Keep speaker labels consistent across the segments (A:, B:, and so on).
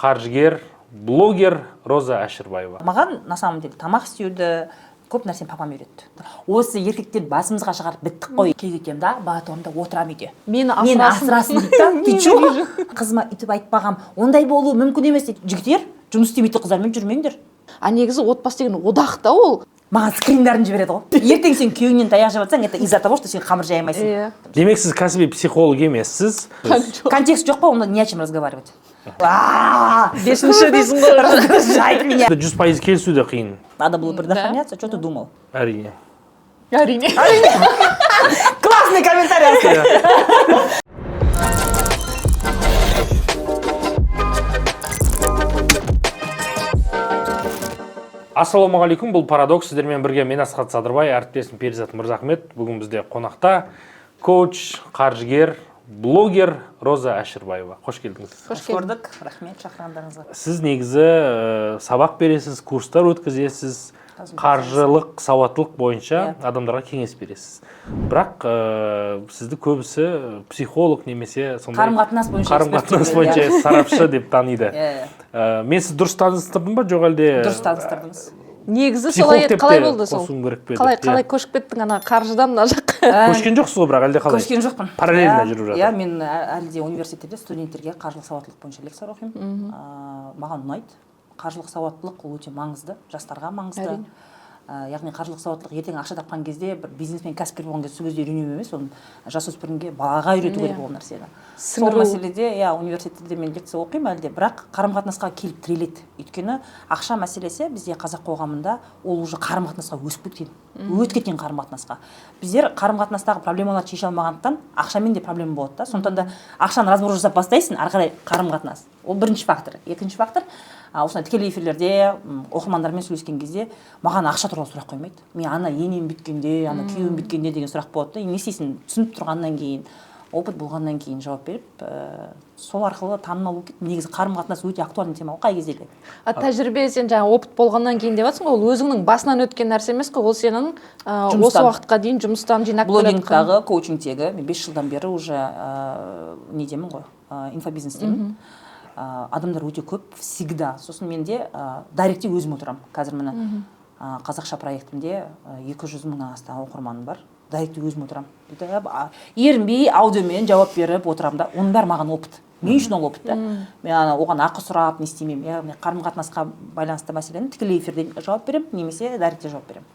A: Қаржыгер, блогер Роза Әшірбаева.
B: Маған на самом деле тамақ істеуді, көп нәрсені папам үйретті. Осы еркектер басымызға шығарып біттік қой. Кейде кетемін да, батонда отырамын үйде.
C: Мені
B: мені
C: асырасын.
B: Асырасын дейді да. Ты че, қызыма өйтіп айтпағам, ондай болуы мүмкін емес дейді. Жігіттер, жұмыс істемейтін қыздармен жүрмеңдер.
C: А негізі отбасы деген одақ та ол.
B: Маған скриндарын жібереді ғой: ертең сен күйеуіңнен таяқ жеп жатсаң, это из-за того, что сен қамыр жая алмайсың.
A: Демек, сіз кәсіби психолог емессіз.
B: Контекст жоқ па, онда не о чем разговаривать. А-а-а!
C: Бесінші дейсің ғой.
B: Раздражает меня.
A: 100% келісу де қиын.
B: Надо было предохраняться, что ты думал?
A: Әрине.
C: Әрине.
B: Классный комментарий оставь.
A: Ассалаумағалейкум, бұл «Парадокс», сіздермен бірге мен, Асхат Садырбай, әріптесім Перизат Мырзахмет. Бүгін бізде қонақта коуч, қаржыгер, блогер Роза Әшірбаева. Қош келдіңіз.
C: Қош келдің.
B: Көрдік, рахмет шақырғандарыңызға.
A: Сіз негізі сабақ бересіз, курстар өткізесіз, қаржылық сауаттылық бойынша адамдарға кеңес бересіз. Бірақ сізді көбісі психолог немесе сондай
B: қарым-қатынас бойынша
A: қарым
B: эксперт
A: қатынас
B: деп
A: бойынша
B: біледі.
A: Сарапшы деп таниды.
B: Иә.
A: Мен сізді дұрыс таныстырдым ба, жоқ әлде
B: Дұрыс таныстырдыңыз.
C: Негізі
A: психолог
C: солай еді.
A: деп
C: Қалай
A: те
C: болды сол?
A: қосуым керек пе
C: Қалай
A: деп,
C: қалай
A: иә.
C: көшіп кеттің ана қаржыдан мына жаққа?
A: Көшкен жоқсыз ғой бірақ, әлде қалай?
B: Көшкен жоқпын.
A: Параллельно
B: Иә,
A: жүріп жатыр.
B: Иә, мен әлі де университетте студенттерге қаржылық сауаттылық бойынша лекциялар оқимын. Маған ұнайды. Қаржылық сауаттылық ол өте маңызды, жастарға маңызды.
C: Әрине.
B: Яғни қаржылық сауаттылық ертең ақша тапқан кезде, бір бизнесмен, кәсіпкер болған кезде, сол кезде үйрену емес, оны жасөспірімге, балаға үйрету керек ол нәрсені. Сол
C: Сіңіру.
B: мәселеде, иә, университетте мен лекция оқимын әлі де, бірақ қарым қатынасқа келіп тіреледі. Өйткені ақша мәселесі бізде, қазақ қоғамында, ол уже қарым қатынасқа өсіп кеткен, өтіп кеткен қарым қатынасқа. Біздер қарым қатынастағы проблемаларды шеше алмағандықтан, ақшамен де проблема болады да. Сондықтан да ақшаны разбор жасап бастайсың, ары қарай қарым қатынас. Ол бірінші фактор. Екінші фактор, осындай тікелей эфирлерде оқырмандармен сөйлескен кезде маған ақша туралы сұрақ қоймайды. Мен ана енем бүйткенде, ана күйеуім бүйткенде деген сұрақ болады да. Не істейсің, түсініп тұрғаннан кейін, опыт болғаннан кейін жауап беріп, сол арқылы танымал болып кеттім. Негізі қарым қатынас өте актуальный тема ғой қай кезде де.
C: А тәжірибе, сен жаңа опыт болғаннан кейін деп жатырсың ғой, ол өзіңнің басынан өткен нәрсе емес қой, ол сенің осы
B: Жұмыстан.
C: уақытқа дейін жұмыстан жинап келе жатқан.
B: Блогингтағы, коучингтегі мен 5 жылдан бері уже недемін ғой, инфобизнестемін. Адамдар өте көп всегда. Сосын менде директте өзім отырамын қазір, міне, қазақша проектімде 200 мыңнан астам оқырманым бар. Директте өзім отырамын, бүйтіп ерінбей аудиомен жауап беріп отырамын да. Оның бәрі маған опыт, мен үшін ол опыт та. Мен ана оған ақы сұрап не істемеймін. Яғни қарым қатынасқа байланысты мәселені тікелей эфирде жауап беремін немесе директте жауап беремін.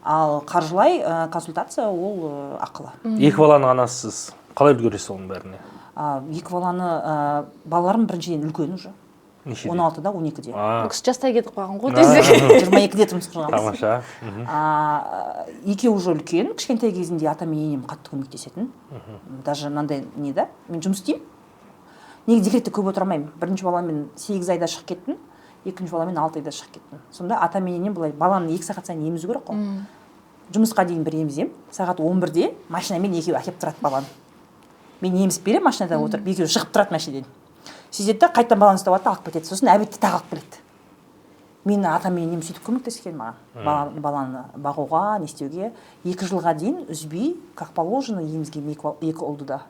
B: Ал қаржылай консультация ол ақылы.
A: Екі баланың анасысыз, қалай үлгересіз оның бәріне?
B: Екі баланы, балаларым біріншіден үлкен уже.
A: Нешеде?
B: 16-да, 12-де.
C: Бұл кісі жастай кетіп қалған ғой десең.
B: 22-де тұрмыс құрғанбыз.
A: Тамаша.
B: Екеуі уже үлкен. Кішкентай кезінде атам мен енем қатты көмектесетін. Даже мынандай не да, мен жұмыс істеймін негізі, декретте көп отыра алмаймын. Бірінші баламен 8 айда шығып кеттім, екінші баламен 6 айда шығып кеттім. Сонда атам мен енем былай, баланы 2 сағат сайын емізу керек қой. Жұмысқа дейін бір еміземін, сағат 11-де машинамен екеуі әкеліп тұрады баланы. Мен емізіп беремін машинада отырып, екеуі шығып тұрады машинадан, сөйтеді да, қайтадан баланы ұстап алады да, алып кетеді. Сосын обедте тағы алып келеді. Мен атам мен енем сөйтіп көмектескен маған баланы бағуға, не істеуге. 2 жылға дейін үзбей, как положено, емізгенмін екі ұлды да.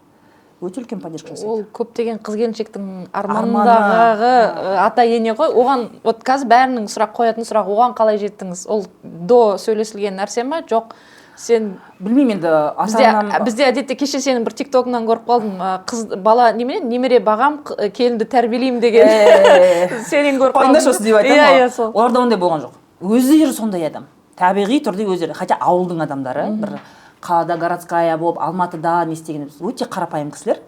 B: Өте үлкен поддержка жасайды.
C: Ол көптеген қыз келіншектің
B: Арманы.
C: арманындағы ата ене ғой. Оған вот қазір бәрінің сұрақ қоятын сұрақ: оған қалай жеттіңіз? Ол до сөйлесілген нәрсе ма, жоқ сен
B: Білмеймін енді, ата
C: бізде
B: анам
C: бізде әдетте, кеше сенің бір тиктогыңнан көріп қалдым, қыз бала немене, немере бағам, келінді тәрбиелеймін деген сенен көріп қалдым.
B: Қойыңдаршы, осы деп айтамын
C: Иә.
B: ғой.
C: Иә, сол.
B: Оларда ондай болған жоқ, өздері сондай адам, табиғи түрде өздері. Хотя ауылдың адамдары, бір қалада, городская болып, Алматыда не істеген емес, өте қарапайым кісілер.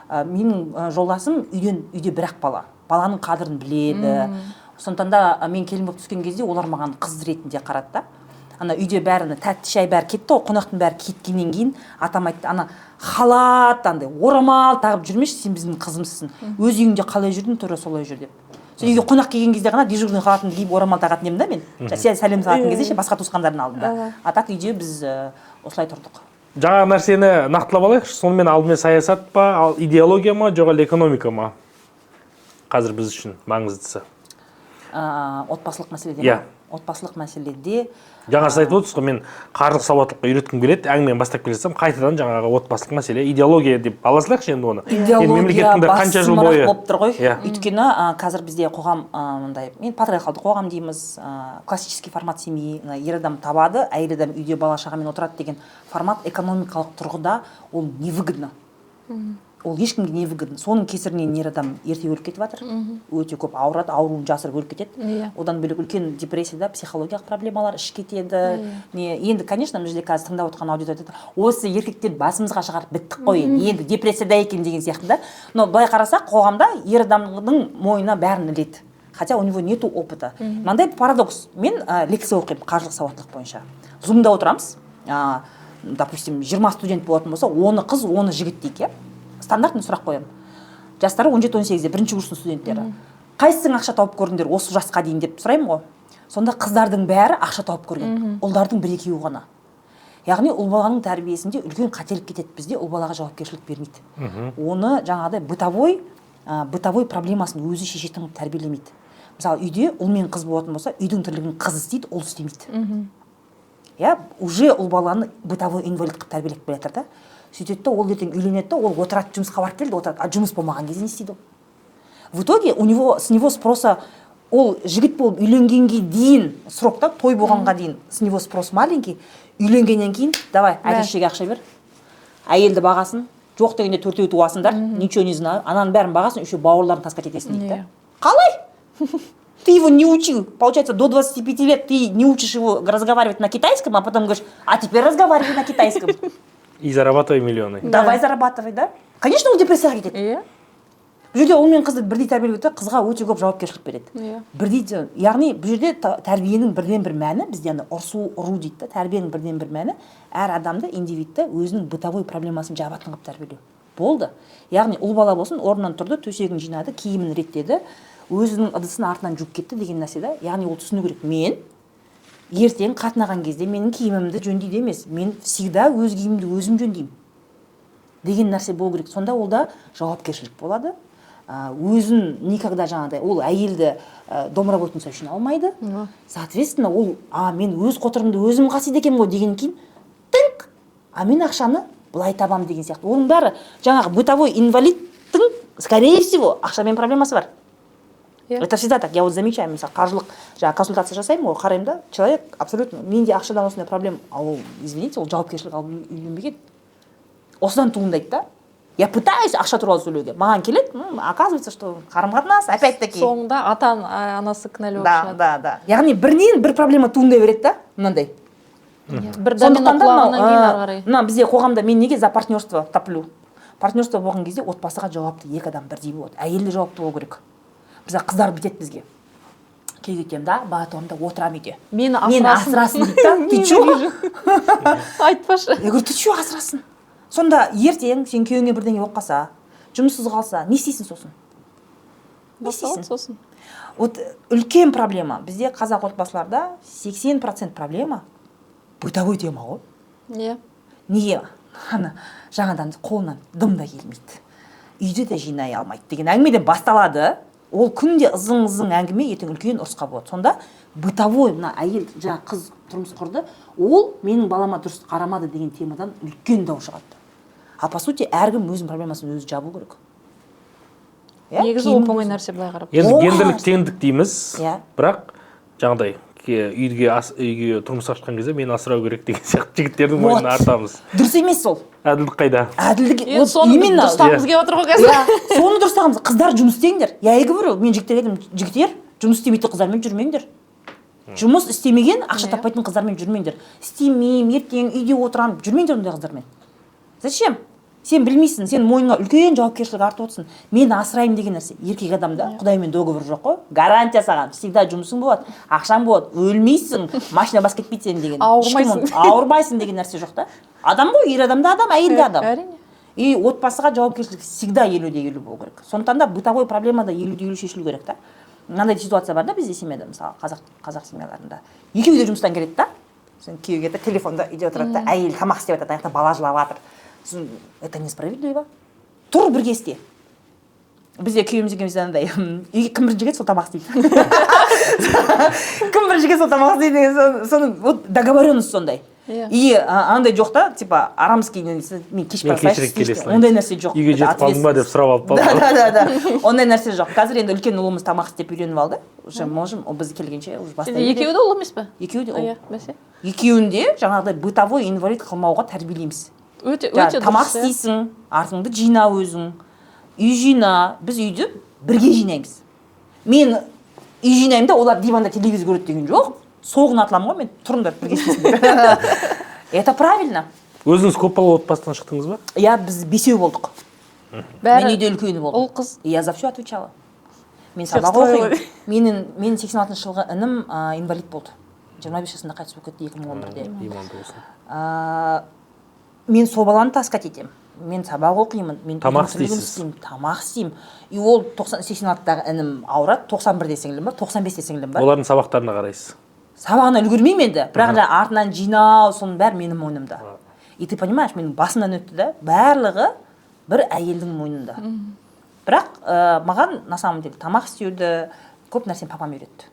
B: Менің жолдасым үйден, үйде бір ақ бала, баланың қадірін біледі. Сондықтан да мен келін болып түскен кезде олар маған қыз ретінде қарады да. Ана үйде бәрі тәтті шай, бәрі кетті ғой, қонақтың бәрі кеткеннен кейін атам айтты: «Ана халат, андай орамал тағып жүрмеші, сен біздің қызымызсың, өз үйіңде қалай жүрдің, тура солай жүр», — деп. Сол үйге қонақ келген кезде ғана дежурный халатымды киіп, орамал тағатын едім да мен, сәлем салатын кезде ше, басқа туысқандардың алдында. А так үйде біз осылай тұрдық.
A: Жаңағы нәрсені нақтылап алайықшы. Сонымен, алдымен саясат па, ал идеология ма, жоқ әлде экономика ма қазір біз үшін маңыздысы?
B: Отбасылық мәселеде
A: Иә.
B: ма? Отбасылық мәселеде.
A: Жаңа сіз айтып отырсыз ғой, мен қаржылық сауаттылыққа үйреткім келеді, әңгімені бастап келе жатсам, қайтадан жаңағы отбасылық мәселе, идеология деп ала салайықшы енді оны. Енді
B: Идеология
A: мемлекеттің де қанша жыл
B: басымырақ
A: бойы
B: болып тұр ғой. Өйткені қазір бізде қоғам мындай, мен патриархалды қоғам дейміз, классический формат семьи, мына ер адам табады, әйел адам үйде бала шағамен отырады деген формат экономикалық тұрғыда ол невыгодно, ол ешкімге невыгодно. Соның кесірінен ер адам ерте өліп кетіп жатыр, өте көп ауырады, ауруын жасырып өліп кетеді. Одан бөлек, үлкен депрессияда, психологиялық проблемалар, іш кетеді. Не, енді, конечно, мына жерде қазір тыңдап отырған аудитория айтады: «Осы еркектер басымызға шығарып, біттік қой, енді депрессияда екен» деген сияқты да. Но былай қарасақ, қоғамда ер адамның мойнына бәрін іледі, хотя у него нету опыта. Мынандай парадокс: мен лекция оқимын қаржылық сауаттылық бойынша, зумда отырамыз, допустим, 20 студент болатын болса, 10-ы қыз, 10-ы жігіт дейік, иә. Стандартный сұрақ қоямын: жастары 17-18-де, бірінші курстың студенттері, «Қайсысың ақша тауып көрдіңдер осы жасқа дейін?» деп сұраймын ғой. Сонда қыздардың бәрі ақша тауып көрген, ұлдардың бір екеуі ғана. Яғни ұл баланың тәрбиесінде үлкен қателік кетеді бізде, ұл балаға жауапкершілік бермейді, оны жаңағыдай бытовой проблемасын өзі шешетін қылып тәрбиелемейді. Мысалы, үйде ұл мен қыз болатын болса, үйдің тірлігін қыз істейді, ұл істемейді, иә. Уже ұл баланы бытовой инвалид қылып тәрбиелеп келе жатыр да. Сөйтеді да, ол ертең үйленеді да, ол отырады, жұмысқа барып келді, отырады. А жұмыс болмаған кезде не істейді ол? В итоге у него с него спроса, ол жігіт болып үйленгенге дейін, срок та той болғанға дейін с него спрос маленький, үйленгеннен кейін: «Давай, әке шешеге ақша бер, әйелді бағасын, жоқ дегенде төртеу туасыңдар, ничего не знаю, ананың бәрін бағасың, еще бауырларын таскать етесің», — дейді да. Қалай? Ты его не учил. Получается, до 25 лет ты не учишь его разговаривать на китайском, а потом говоришь: «А теперь разговаривай на китайском».
A: И зарабатывай миллионы.
B: Давай зарабатывай, да? Конечно, ол депрессияға кетеді. Бұл жерде ұл мен қызды бірдей тәрбиелеу керек та, қызға өте көп жауапкершілік береді. Бірдей, яғни бұл жерде тәрбиенің бірден бір мәні, бізде ана ұрсу, ұру дейді да, тәрбиенің бірден бір мәні — әр адамды, индивидті өзінің бытовой проблемасын жабатын қылып тәрбиелеу. Болды. Яғни ұл бала болсын, орнынан тұрды, төсегін жинады, киімін реттеді, өзінің ыдысын артынан жуып кетті деген нәрсе да. Яғни ол түсіну керек: мен ертең қатынаған кезде менің киімімді жөндейді емес, мен всегда өз киімімді өзім жөндеймін деген нәрсе болу керек. Сонда ол да жауапкершілік болады, өзін никогда жаңағыдай ол әйелді домработница үшін алмайды. Соответственно, ол «а мен өз қотырымды өзім қасиды екенмін ғой» дегеннен кейін, тыңқ, а мен ақшаны былай табамын деген сияқты. Оның бәрі жаңағы бытовой инвалидтің, скорее всего, ақшамен проблемасы бар. Это всегда так. Я вот замечаю, мысалы, қаржылық жаңағы консультация жасаймын ғой, қараймын да, человек абсолютно: «Менде ақшадан осындай проблема». А ол, извините, ол жауапкершілік алып үйленбеген. Осыдан туындайды да. Я пытаюсь ақша туралы сөйлеуге, маған келеді, оказывается, что қарым қатынас опять таки
C: Соңында ата анасы кінәлі болып шығады.
B: Да, яғни бірінен бір проблема туындай береді да мынандай.
C: Бір домино
B: Сондықтан да мынау,
C: құлағаннан кейін ары қарай.
B: Мына бізде қоғамда мен неге за партнерство топлю? Партнерство болған кезде отбасыға жауапты екі адам бірдей болады, әйел де жауапты болу керек. Бізде қыздар бүйтеді: бізге күйеуге кетемін да, бала туғанда отырамын үйде,
C: мені
B: мені
C: асырасын.
B: Асырасын дейді да. Ты че?
C: Айтпашы.
B: Я говорю: «Ты че, асырасын? Сонда ертең сен күйеуіңе бірдеңе болып қалса, жұмыссыз қалса, не істейсің сосын, не
C: Басталады
B: істейсің?»
C: сосын.
B: Вот үлкен проблема бізде, қазақ отбасыларда 80% проблема бытовой тема ғой. Неге ана жаңадан қолынан дым да келмейді, үйді де жинай алмайды деген әңгімеден басталады. Ол күнде ызың ызың әңгіме ертең үлкен ұрысқа болады. Сонда бытовой, мына әйел, жаңа қыз тұрмыс құрды, ол менің балама дұрыс қарамады деген темадан үлкен дау шығады. А по сути әркім өзінің проблемасын өзі жабу керек. Иә,
C: Негізі
B: киімін
C: оп оңай
B: өзі-
C: нәрсе былай қарап.
A: Енді
B: Оңай
A: гендерлік
B: нәрсе.
A: теңдік дейміз, бірақ жаңағыдай үйге тұрмысқа шыққан кезде мені асырау керек деген сияқты жігіттердің
B: Вот.
A: мойнына артамыз.
B: Дұрыс емес ол.
A: Әділдік қайда?
B: Әділдік
C: Енді
B: вот
C: соны біз
B: именно.
C: дұрыстағымыз келіп отыр ғой қазір.
B: Иә, соны дұрыстағымыз. Қыздар, жұмыс істеңдер. Я и говорю, мен жігіттерге айтамын: «Жігіттер, жұмыс істемейтін қыздармен жүрмеңдер, жұмыс істемеген, ақша таппайтын қыздармен жүрмеңдер. Істемеймін, ертең үйде отырамын, жүрмеңдер ондай қыздармен. Зачем? Сен білмейсің, сен мойныңа үлкен жауапкершілік артып отырсың, мен асыраймын деген нәрсе. Еркек адамда құдаймен договор жоқ қой, гарантия саған всегда жұмысың болады, ақшаң болады, өлмейсің, машина басып кетпейді сені деген.
C: Ауырмайсың.
B: Ешкім ауырмайсың деген нәрсе жоқ та. Адам ғой, ер адам да адам, әйел де адам. И отбасыға жауапкершілік всегда 50:50 болу керек. Сондықтан да бытовой проблема да 50:50 шешілу керек та. Мынандай ситуация бар да бізде семьяда, мысалы, қазақ семьяларында екеуі де жұмыстан келеді да, сосын күйеуі келеді да, телефонда үйде отырады да, әйелі тамақ істеп жатады, ана жақта бала жылап жатыр. Сосын это несправедливо. Тұр, бірге істе. Бізде күйеуіміз екеуміз андай, үйге кім бірінші келеді, сол тамақ істейді, кім бірінші келеді, сол тамақ істейді деген. Соны вот договоренность сондай. И андай жоқ та, типа арамыз кейін мен кеш
A: Мен
B: бара салайыншы,
A: кешірек келе
B: істейінші.
A: салайын.
B: Ондай нәрсе жоқ.
A: Үйге
B: Это
A: жетіп қалдың ба деп
B: ответственность.
A: сұрап алып
B: Да, ондай нәрсе жоқ. Қазір енді үлкен ұлымыз тамақ істеп үйреніп алды уже, можем, ол біз келгенше уже бастай
C: Сенде
B: береді.
C: екеуі де ұл емес пе?
B: Екеуі де ұл.
C: Иә, бәсе.
B: Екеуін де жаңағыдай бытовой инвалид қылмауға тәрбиелейміз.
C: Өте
B: Жаңағы
C: өте
B: тамақ
C: дұрыс, иә.
B: істейсің, артыңды жина өзің, үй жина. Біз үйді бірге жинаймыз. Мен үй жинаймын да, олар диванда телевизор көреді деген жоқ. Соғын атыламын ғой мен, тұрыңдар, бірге істейсіңдер. Это правильно.
A: Өзіңіз көпбалалы отбасыдан шықтыңыз ба?
B: Иә, біз бесеу болдық.
C: Бәрі
B: Мен үйде үлкені болдым.
C: Ұл, қыз?
B: И я за все отвечала. Мен
C: Всех
B: сабақ
C: строила.
B: оқимын. Менің 86-жылғы інім инвалид болды, 25 жасында қайтыс болып кетті 2011-де.
A: Иманды болсын.
B: Мен сол баланы таскать етемін, мен сабақ оқимын, мен
A: Тамақ
B: үйдің тірлігін
A: істейсіз.
B: істеймін, тамақ істеймін. И ол 90, 86-дағы інім ауырады, 91-де сіңілім бар, 95-те сіңілім бар.
A: Олардың сабақтарына қарайсыз.
B: Сабағына үлгермеймін енді, бірақ жаңағы артынан жинау, соның бәрі менің мойнымда. И ты понимаешь, менің басымнан өтті да, барлығы бір әйелдің мойнында. Бірақ маған на самом деле тамақ істеуді, көп нәрсені папам үйретті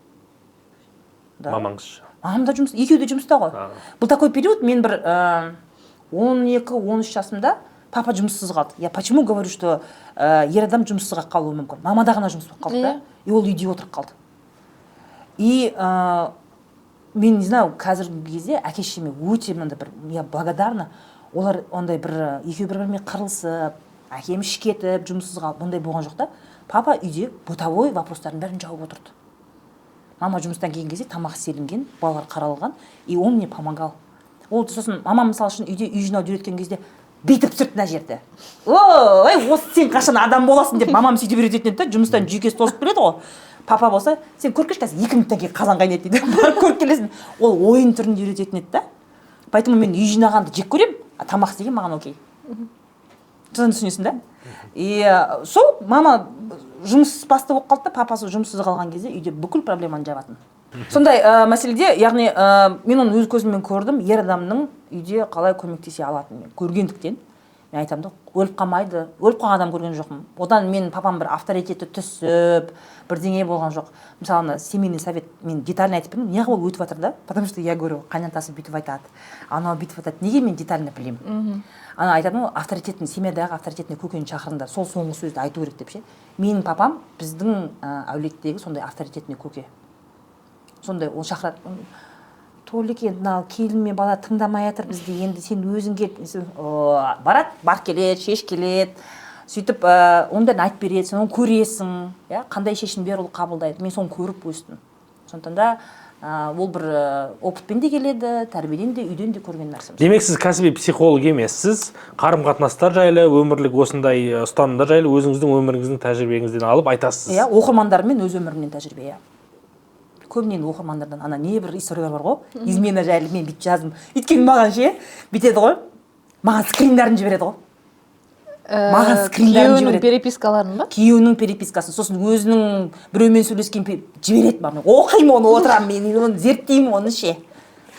B: да.
A: Мамаңыз ше?
B: Мамам да жұмыс, екеуі де жұмыста ғой. Был такой период, мен бір 12-13 жасымда папа жұмыссыз қалды. Я почему говорю, что ер адам жұмыссыз қалуы мүмкін? Мамада ғана жұмыс болып қалды да. И ол үйде отырып қалды. И мен не знаю, қазіргі кезде әке шешеме өте мынандай бір я благодарна. Олар ондай бір екеуі бір бірімен қырылысып, әкем ішіп кетіп, жұмыссыз қалып, ондай болған жоқ та. Папа үйде бытовой вопростардың бәрін жауып отырды. Мама жұмыстан келген кезде тамақ істелінген, балалар қаралған, и он мне помогал. Ол сосын мамам, мысалы үшін, үйде үй жинауды үйреткен кезде бүйтіп түсірді мына жерді. «Ой, осы сен қашан адам боласың?» – деп мамам сөйтіп үйрететін еді да. Жұмыстан жүйкесі тозып келеді ғой. Папа болса: «Сен көріп келші, қазір 2 минуттан кейін қазан қайнайды, – дейді, – барып көріп келесің». Ол ойын түрінде үйрететін еді да. Поэтому мен үй жинағанды жек көремін, а тамақ істеген маған окей. Соны түсінесің да. И сол мама жұмыс басты болып қалды да, папасы жұмыссыз қалған кезде үйде бүкіл проблеманы жабатын. Сондай мәселеде, яғни мен оны өз көзіммен көрдім, ер адамның үйде қалай көмектесе алатынын мен көргендіктен, мен айтамын да, өліп қалмайды. Өліп қалған адам көрген жоқпын. Одан мен папам бір авторитеті түсіп, бірдеңе болған жоқ. Мысалы, ана семейный совет, мен детально айтып бердім. Неғып ол өтіп жатыр да? Потому что я говорю, қайнатасы бүйтіп айтады, анау бүйтіп айтады. Неге мен детально білемін? Ана айтады ғой, авторитетный, семьядағы авторитетный көкені шақырыңдар, сол соңғы сөзді айту керек деп ше. Менің папам біздің әулеттегі сондай авторитетный көке. Сондай ол шақырады: «Толик, енді мынау келін мен бала тыңдамай жатыр бізді, енді сен өзің кел». О, барады, барып келеді, шеш келеді. Сөйтіп оның бәрін айтып береді, сен оны көресің, иә, қандай шешімдер ол қабылдайды. Мен соны көріп өстім. Сондықтан да ол бір опытпен де келеді, тәрбиеден де, үйден де көрген нәрсеміз.
A: Демек, сіз кәсіби психолог емессіз, қарым қатынастар жайлы, өмірлік осындай ұстанымдар жайлы өзіңіздің өміріңіздің тәжірибеңізден алып айтасыз.
B: Иә, оқырмандарыммен, өз өмірімнен тәжірибе, иә. Көбіне енді оқырмандардан ана небір историялар бар ғой, измена жайлы. Мен бүйтіп жаздым, өйткені маған ше, бүйтеді ғой, маған скриндарын жібереді ғой. Маған скриндарын
C: Күйеуінің
B: жібереді.
C: перепискаларын ба?
B: Күйеуінің перепискасын, сосын өзінің біреумен сөйлескен жібереді маған. Мен оқимын оны, отырамын, мен оны зерттеймін оны ше.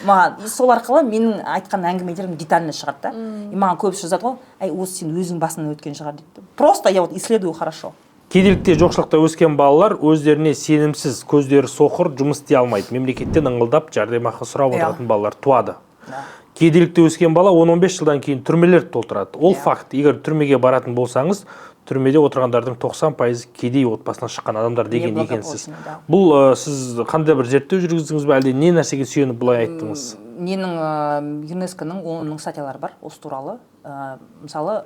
B: Маған и сол арқылы менің айтқан әңгімелерім детально шығады да. И маған көбісі жазады ғой: «Әй, осы сен өзің басыңнан өткен шығар», – дейді. Просто я вот исследую хорошо.
A: Кедейлікте, жоқшылықта өскен балалар өздеріне сенімсіз, көздері соқыр, жұмыс істей алмайды, мемлекеттен ыңылдап жәрдемақы сұрап отыратын балалар туады. Кедейлікте өскен бала 10-15 жылдан кейін түрмелерді толтырады. Ол факт. Егер түрмеге баратын болсаңыз, түрмеде отырғандардың 90%-ы кедей отбасынан шыққан адамдар деген екенсіз.
B: Неблагополучный, да.
A: Бұл сіз қандай бір зерттеу жүргіздіңіз бе, әлде не нәрсеге сүйеніп бұлай айттыңыз?
B: Ненің, ЮНЕСКО-ның оның статьялары бар осы туралы. Мысалы,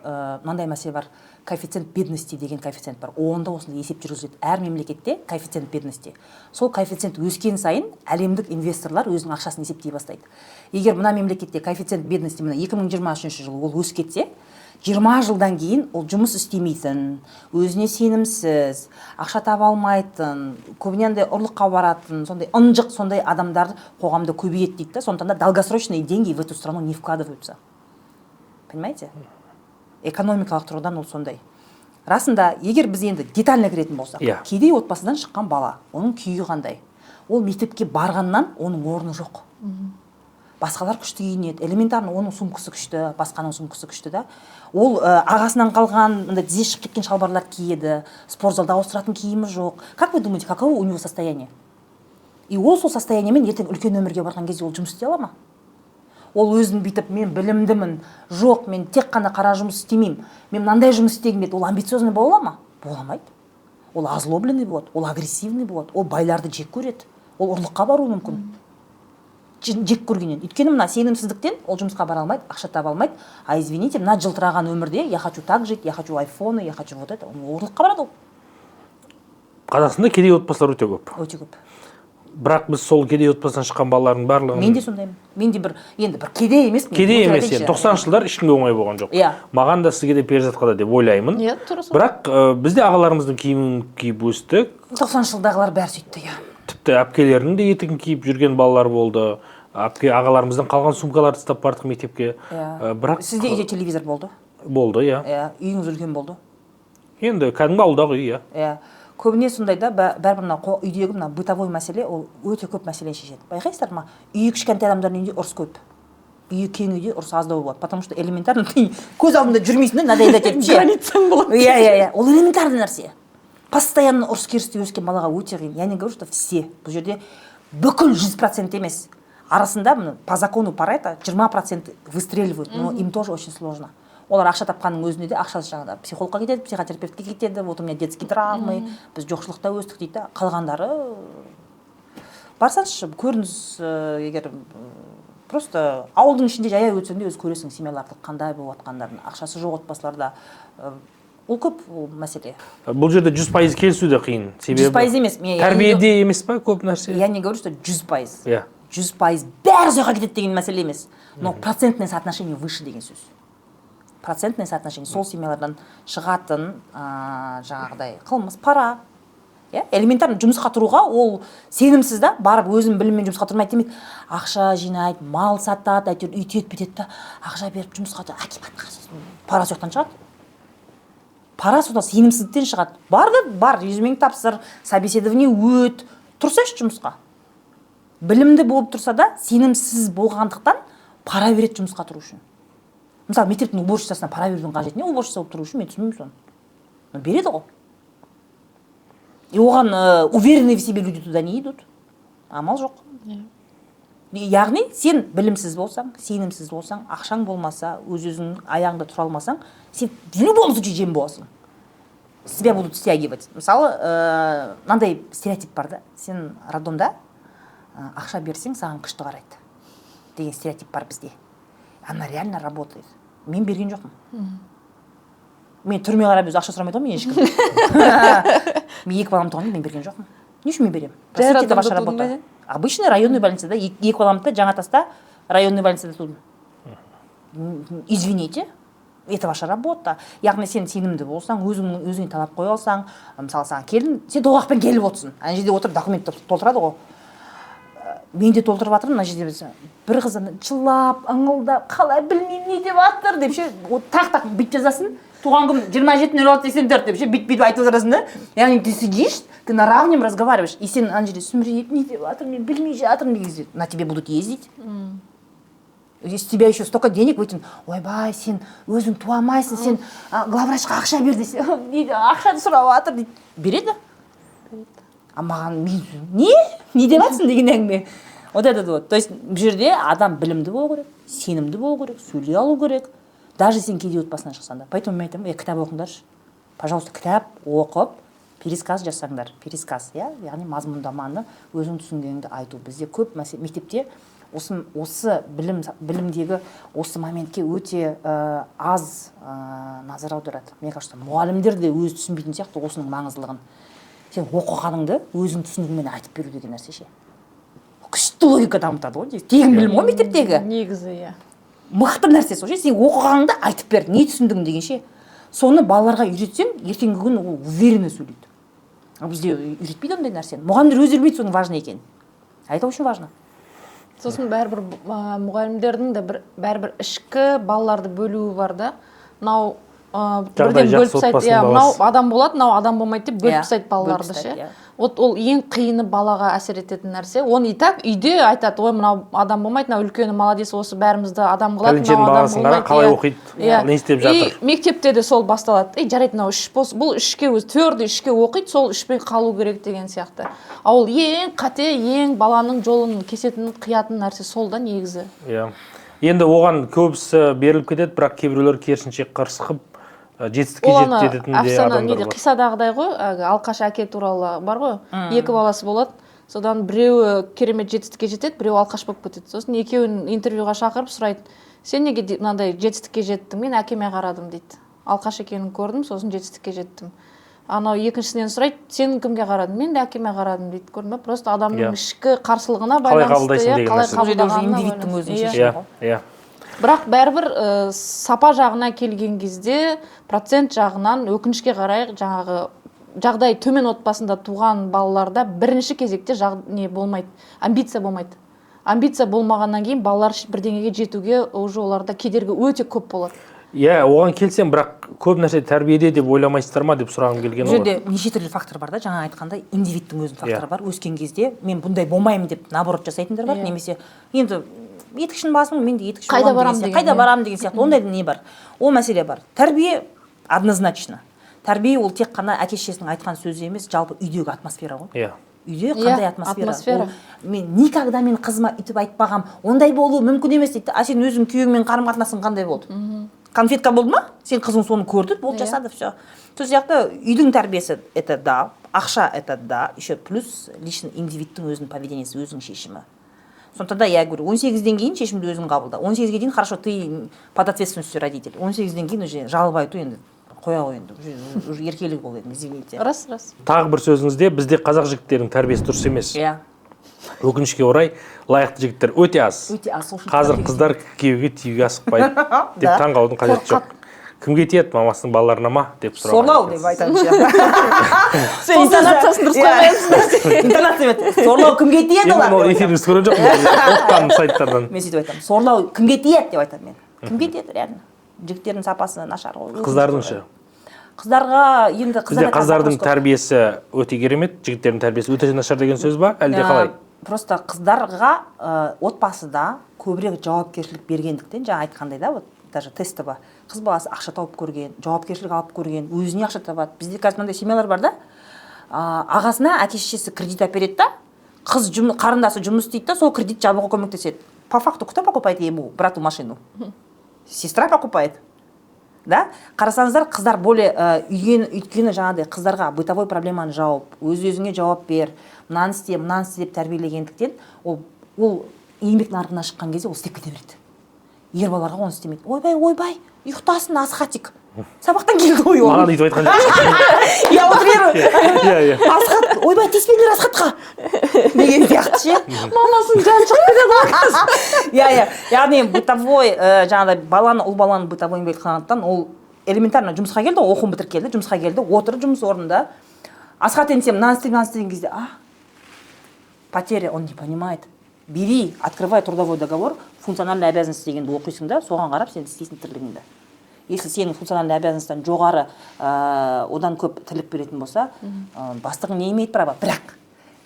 B: мынандай мәселе бар: коэффициент бедности деген коэффициент бар. Онда осындай есеп жүргізіледі әр мемлекетте, коэффициент бедности. Сол коэффициент өскен сайын әлемдік инвесторлар өзінің ақшасын есептей бастайды. Егер мына мемлекетте коэффициент бедности мына 2023 жылы ол өсіп кетсе, 20 жылдан кейін ол жұмыс істемейтін, өзіне сенімсіз, ақша таба алмайтын, көбіне андай ұрлыққа баратын, сондай ынжық, сондай адамдар қоғамда көбейеді дейді да. Сондықтан да долгосрочные деньги в эту страну не вкладываются, понимаете? Экономикалық тұрғыдан ол сондай. Расында, егер біз енді детально кіретін болсақ, кедей отбасыдан шыққан бала, оның күйі қандай? Ол мектепке барғаннан оның орны жоқ. Басқалар күшті киінеді, элементарно оның сумкасы күшті, басқаның сумкасы күшті да. Ол ағасынан қалған мындай тізе шығып кеткен шалбарлар киеді, спортзалда ауыстыратын киімі жоқ. Как вы думаете, каково у него состояние? И ол сол состояниемен ертең үлкен өмірге барған кезде ол жұмыс істей ала ма? Ол өзін бүйтіп: «Мен білімдімін, жоқ, мен тек қана қара жұмыс істемеймін, мен мынандай жұмыс істегім келеді», ол амбициозный бола ала ма? Бола алмайды. Ол озлобленный болады, ол агрессивный болады, ол байларды жек көреді, ол ұрлыққа баруы мүмкін жек көргеннен. Өйткені мына сенімсіздіктен ол жұмысқа бара алмайды, ақша таба алмайды. А извините, мына жылтыраған өмірде я хочу так жить, я хочу айфоны, я хочу вот это. Ол ұрлыққа барады ол.
A: Қазақстанда кедей отбасылар өте көп.
B: Өте көп.
A: Бірақ біз сол кедей отбасынан шыққан балалардың барлығын
B: Мен де сондаймын, мен де бір енді бір кедей емеспін.
A: Кедей
B: Өтірік
A: емес.
B: айтайыншы.
A: Енді 90-жылдар ешкімге оңай болған жоқ. Маған да, сізге де, Перизатқа да деп ойлаймын.
C: Иә, тура сол.
A: Бірақ біз де ағаларымыздың киімін киіп өстік.
B: 90-жылдағылар бәрі сөйтті, иә.
A: Тіпті әпкелерінің де етігін киіп жүрген балалар болды, әпке ағаларымыздан қалған сумкаларды ұстап бардық мектепке. Бірақ
B: Сізде үйде телевизор болды?
A: Болды, иә.
B: Иә, үйіңіз үлкен болды?
A: Енді кәдімгі ауылдағы үй, иә.
B: Иә, көбіне сондай да. Бәрібір мына үйдегі мына бытовой мәселе, ол өте көп мәселені шешеді. Байқайсыздар ма, үйі кішкентай адамдардың үйінде ұрыс көп, үйі кең үйде ұрыс аздау болады, потому что элементарно ты көз алдында жүрмейсің да, надоедать етіп ше.
C: Границаң болады.
B: Иә, ол элементарный нәрсе. Постоянно ұрыс керісте өскен балаға өте қиын. Я не говорю, что все, бұл жерде бүкіл 100% емес, арасында міне по закону Парето 20% выстреливают, но им тоже очень сложно. Олар ақша тапқанның өзінде де ақшасы жаңағыдай психологқа кетеді, психотерапевтке кетеді, вот у меня детские травмы, біз жоқшылықта өстік дейді да. Қалғандары, барсаңызшы, көріңіз, егер просто ауылдың ішінде жаяу өтсең де, өзі көресің семьяларды қандай болып жатқандарын, ақшасы жоқ отбасыларда. Ол көп, ол мәселе.
A: Бұл жерде 100% келісу де қиын, себебі
B: 100% емес.
A: Тәрбиеде емес па көп нәрсе?
B: Я не говорю, что 100%. 100% бәрі сол жаққа кетеді деген мәселе емес, но процентное соотношение выше деген сөз. Процентное соотношение сол семьялардан шығатын жаңағыдай қылмыс, пара, иә, элементарно жұмысқа тұруға ол сенімсіз да, барып өзінің білімімен жұмысқа тұрмайды демейді, ақша жинайды, мал сатады, әйтеуір үйтеді, бүйтеді да, ақша беріп жұмысқа тұр акиматқа. Сосын пара сол жақтан шығады, пара содан сенімсіздіктен шығады. Бар да, бар, резюмеңді тапсыр, собеседование өт, тұрсайшы жұмысқа. Білімді болып тұрса да, сенімсіз болғандықтан пара береді жұмысқа тұру үшін. Мысалы, мектептің уборщицасына пара берудің қажеті не, уборщица болып тұру үшін? Мен түсінбеймін соны, но береді ғой. И оған уверенные в себе люди туда не идут, амал жоқ. Яғни сен білімсіз болсаң, сенімсіз болсаң, ақшаң болмаса, өз өзіңнің аяғыңда тұра алмасаң, сен в любом случае жем боласың, с тебя будут стягивать. Мысалы, мынандай стереотип бар да: сен роддомда ақша берсең, саған күшті қарайды деген стереотип бар бізде. Она реально работает. Мен берген жоқпын, мен түріме қарап өзі ақша сұрамайды ғой менен ешкім. Мен екі балам туғанда мен берген жоқпын. Не үшін мен беремін?
C: Жай
B: Простите, это ваша
C: роддомда тудың ба
B: работа.
C: не?
B: Обычный районный больницада екі баламды да Жаңатаста районный больницада тудым. Извините, это ваша работа. Яғни сен сенімді болсаң, өзің өзіңе талап қоя алсаң, мысалы, саған келдің, сен толғақпен келіп отырсың, ана жерде отырып документ толтырады ғой. Мен де толтырып жатырмын мына жерде. Біз бір қыз ана жылап, ыңылдап, қалай, білмеймін, не деп жатыр деп ше, вот тақ тақ бүйтіп жазасың, туған күн 27.06.84 деп ше, бүйтіп бүйтіп айтып отырасың да. Яғни ты сидишь, ты на равном разговариваешь, и сен ана жерде сүмірейіп, не деп жатыр, мен білмей жатырмын деген кезде на тебе будут ездить. Из тебя еще столько денег вытянут. Ойбай, сен өзің туа алмайсың, сен главврачқа ақша бер десе, дейді, ақшаны сұрап жатыр дейді, береді. А маған мен не деп жатсың деген әңгіме. Вот этот вот, то есть бұл жерде адам білімді болу керек, сенімді болу керек, сөйлей алу керек, даже сен кедей отбасынан шықсаң да. Поэтому мен айтамын: е, кітап оқыңдаршы, пожалуйста, кітап оқып, пересказ жасаңдар. Пересказ, иә, яғни мазмұндаманы, өзің түсінгеніңді айту. Бізде көп мәселе мектепте осы білімдегі осы моментке өте аз назар аударады. Мне кажется, мұғалімдер де өзі түсінбейтін сияқты осының маңыздылығын. Сен оқығаныңды өзің түсінігіңмен айтып беру деген нәрсе ше, күшті логика дамытады ғой, тегін білім ғой мектептегі.
C: Негізі, иә.
B: Мықты нәрсе сол ше, сен оқығаныңды айтып бер, не түсіндің деген ше. Соны балаларға үйретсең, ертеңгі күні ол уверенно сөйлейді. А бізде үйретпейді ондай нәрсені, мұғалімдер өздері білмейді соның важный екенін, а это очень важно.
C: Сосын бәрібір мұғалімдердің де бір бәрібір ішкі балаларды бөлуі бар да, мынау.
A: Жағдайы
C: бірден бөліп
A: жақсы
C: тастайды,
A: отбасының
C: иә, мынау
A: баласы.
C: Адам болады, мынау адам болмайды деп бөліп
B: Иә,
C: тастайды
B: бөліп
C: балаларды
B: тастайды,
C: ше.
B: Иә.
C: Вот ол ең қиыны, балаға әсер ететін нәрсе. Оны и так үйде айтады: «Ой, мынау адам болмайды, мынау үлкені молодец, осы бәрімізді адам қылады,
A: Пәленшенің
C: мынау адам
A: баласын қара,
C: болмайды»,
A: қалай
C: иә.
A: оқиды,
C: Иә.
A: не істеп
C: И
A: жатыр.
C: мектепте де сол басталады: «Ей, жарайды, мынау үш болсын, бұл үшке, өзі твердый үшке оқиды, сол үшпен қалу керек» деген сияқты. А ол ең қате, ең баланың жолын кесетін, қиятын нәрсе сол да негізі.
A: Иә, енді оған көбісі беріліп кетеді, бірақ кейбіреулер керісінше қырсығып, жетістікке
C: Ол ана
A: жететін де
C: әфсана
A: адамдар
C: неде,
A: бар.
C: қиссадағыдай ғой, әлгі алқаш әке туралы бар ғой. Екі баласы болады, содан біреуі керемет жетістікке жетеді, біреуі алқаш болып кетеді. Сосын екеуін интервьюға шақырып сұрайды: «Сен неге мынандай жетістікке жеттің?» «Мен әкеме қарадым, – дейді, – алқаш екенін көрдім, сосын жетістікке жеттім». Анау екіншісінен сұрайды: «Сен кімге қарадың?» «Мен де әкеме қарадым», – дейді. Көрдің ба, просто адамның ішкі қарсылығына
A: Қалай
C: байланысты,
A: қабылдайсың
C: иә,
A: деген
C: қалай
A: нәрсе.
B: Бұл жерде уже
C: қабылдағанына
B: индивидтің
C: байланысты.
B: өзінің
C: Иә.
B: шешімі
A: иә
B: ғой.
C: Бірақ бәрібір сапа жағына келген кезде, процент жағынан, өкінішке қарай, жаңағы жағдай төмен отбасында туған балаларда бірінші кезекте не болмайды, амбиция болмайды. Амбиция болмағаннан кейін балалар бірдеңеге жетуге уже оларда кедергі өте көп болады.
A: Иә, оған келсем, бірақ көп нәрсе тәрбиеде деп ойламайсыздар ма деп сұрағым келген
B: Бұл
A: ғой.
B: жерде неше түрлі фактор бар да. Жаңа айтқандай, индивидтің өзінің факторы бар. Өскен кезде мен бұндай болмаймын деп, наоборот, жасайтындар бар
C: Иә.
B: Немесе енді етікшінің басымын, мен де етікші
C: Қайда
B: боламын
C: барам
B: деген
C: деген,
B: сияқты. Қайда
C: иә.
B: барамын деген сияқты ондай не бар, ол мәселе бар. Тәрбие однозначно, тәрбие ол тек қана әке шешесінің айтқан сөзі емес, жалпы үйдегі атмосфера ғой. Үйде қандай атмосфера?
C: Атмосфера.
B: Ол, мен никогда мен қызыма өйтіп айтпағам, ондай болуы мүмкін емес дейді. А сен өзің күйеуіңмен қарым қатынасың қандай болды? Конфетка болды ма? Сен қызың соны көрді, болды, жасады, все. Сол сияқты үйдің тәрбиесі это да, ақша это да, еще плюс лично индивидтің өзінің поведениесі, өзінің шешімі. Сондықтан да я говорю, 18-ден кейін шешімді өзің қабылда. 18-ге дейін хорошо, ты под ответственностью родителей. 18-ден кейін уже жалоба айту енді қоя ғой енді, уже еркелік ол енді, извините.
C: Рас, рас.
A: Тағы бір сөзіңізде: «Бізде қазақ жігіттерінің тәрбиесі дұрыс емес, өкінішке орай, лайықты жігіттер өте аз,
B: Өте аз, сол үшін
A: қазір
B: тәрбиеге
A: қыздар күйеуге тиюге асықпайды» деп. Таң қалудың қажеті жоқ. Кімге тиеді, мамасының балаларына ма деп сұраған
B: Сорлау
A: екенсіз.
B: Деп айтамын ше.
C: Сен интонациясын дұрыс қоймайсың.
B: Интонация, сорлау кімге тиеді
A: Енді мен ол
B: олар?
A: эфирді көрген жоқпын, оқығаным сайттардан.
B: Мен сөйтіп айтамын: «Сорлау кімге тиеді?» – деп айтамын мен. Кімге тиеді? Реально жігіттердің сапасы нашар ғой, өкінішке
A: Қыздардың
B: орай.
A: ше?
B: Қыздарға енді
A: Бізде
B: қыздарға
A: қыздардың
B: запрос көп.
A: тәрбиесі өте керемет, жігіттердің тәрбиесі өте нашар деген сөз ба, әлде қалай?
B: Просто қыздарға отбасыда көбірек жауапкершілік бергендіктен, жаңа айтқандай да, вот даже тестово қыз баласы ақша тауып көрген, жауапкершілік алып көрген, өзіне ақша табады. Бізде қазір мынандай семьялар бар да, ағасына әке шешесі кредит әпереді да, қыз қарындасы жұмыс істейді да, сол кредит жабуға көмектеседі. По факту кто покупает ему, брату, машину? Сестра покупает да. Қарасаңыздар, қыздар более өйткені жаңағыдай қыздарға бытовой проблеманы жауып, өз өзіңе жауап бер, мынаны істе, мынаны істе деп тәрбиелегендіктен, ол еңбек нарығына шыққан кезде ол істеп кете береді. Ер балаларға оны істемейді. «Ойбай, ойбай, ұйықтасын Асхатик, сабақтан келді ғой ол».
A: Маған өйтіп айтқан жоқсың.
B: Я утрирую.
A: иә иә
B: «Асхат, ойбай, тиіспеңдер Асхатқа» деген сияқты ше.
C: Мамасының жаны шығып кетеді ғой.
B: Иә, яғни бытовой жаңағыдай баланы, ұл баланы бытовой еңбек қылғандықтан, ол элементарно жұмысқа келді ғой, оқуын бітіріп келді, жұмысқа келді, отыр жұмыс орнында: «Асхат, енді сен мынаны істе, мынаны істе» деген кезде, а потеря, он не понимает. Бери, открывай трудовой договор, функциональный обязанность дегенді оқисың да, соған қарап сен істейсің тірлігіңді. Если сенің функциональный обязанностьтан жоғары, одан көп тірлік беретін болса, бастығың не имеет права. Бірақ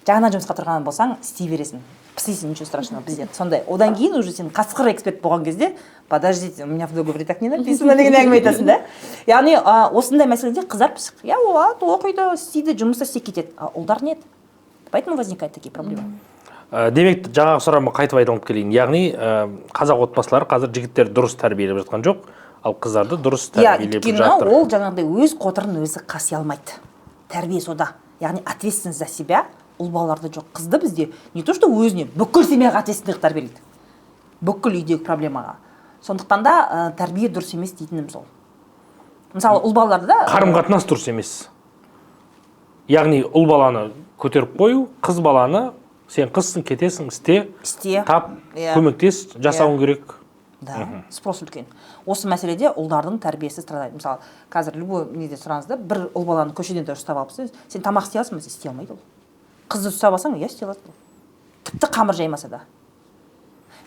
B: жаңа жұмысқа тұрған болсаң, істей бересің, пісисің, ничего страшного, бізде сондай. Одан кейін уже сен қасқыр эксперт болған кезде: «Подождите, у меня в договоре так не написано» деген әңгіме айтасың да. Яғни осындай мәселеде қыздар пысық, иә, ол алады, оқиды, істейді, жұмыста істеп кетеді, а ұлдар нет, поэтому возникают такие проблемы.
A: Демек, жаңағы сұрағыма қайтып айналып келейін. Яғни қазақ отбасылары қазір жігіттерді дұрыс тәрбиелеп жатқан жоқ, ал қыздарды дұрыс тәрбиелеп
B: Өйткені
A: жатыр.
B: Ол жаңағыдай өз қотырын өзі қаси алмайды, тәрбие сода. Яғни ответственность за себя ұл балаларда жоқ. Қызды бізде не то что өзіне, бүкіл семьяға ответственный қылып тәрбиелейді, бүкіл үйдегі проблемаға. Сондықтан да тәрбие дұрыс емес дейтінім сол. Мысалы, ұл балаларда да
A: Қарым қатынас дұрыс емес, яғни ұл баланы көтеріп қою, қыз баланы сен қызсың, кетесің, істе,
B: істе,
A: тап, көмектес, жасауың керек.
B: Да, спрос үлкен. Осы мәселеде ұлдардың тәрбиесі страдает. Мысалы, қазір любой неде сұраңыз да, бір ұл баланы көшеден де ұстап алып: «Сен тамақ істей аласың ба?» – істей алмайды ол. Қызды ұстап алсаң, иә, істей алады ол, тіпті қамыр жаймаса да.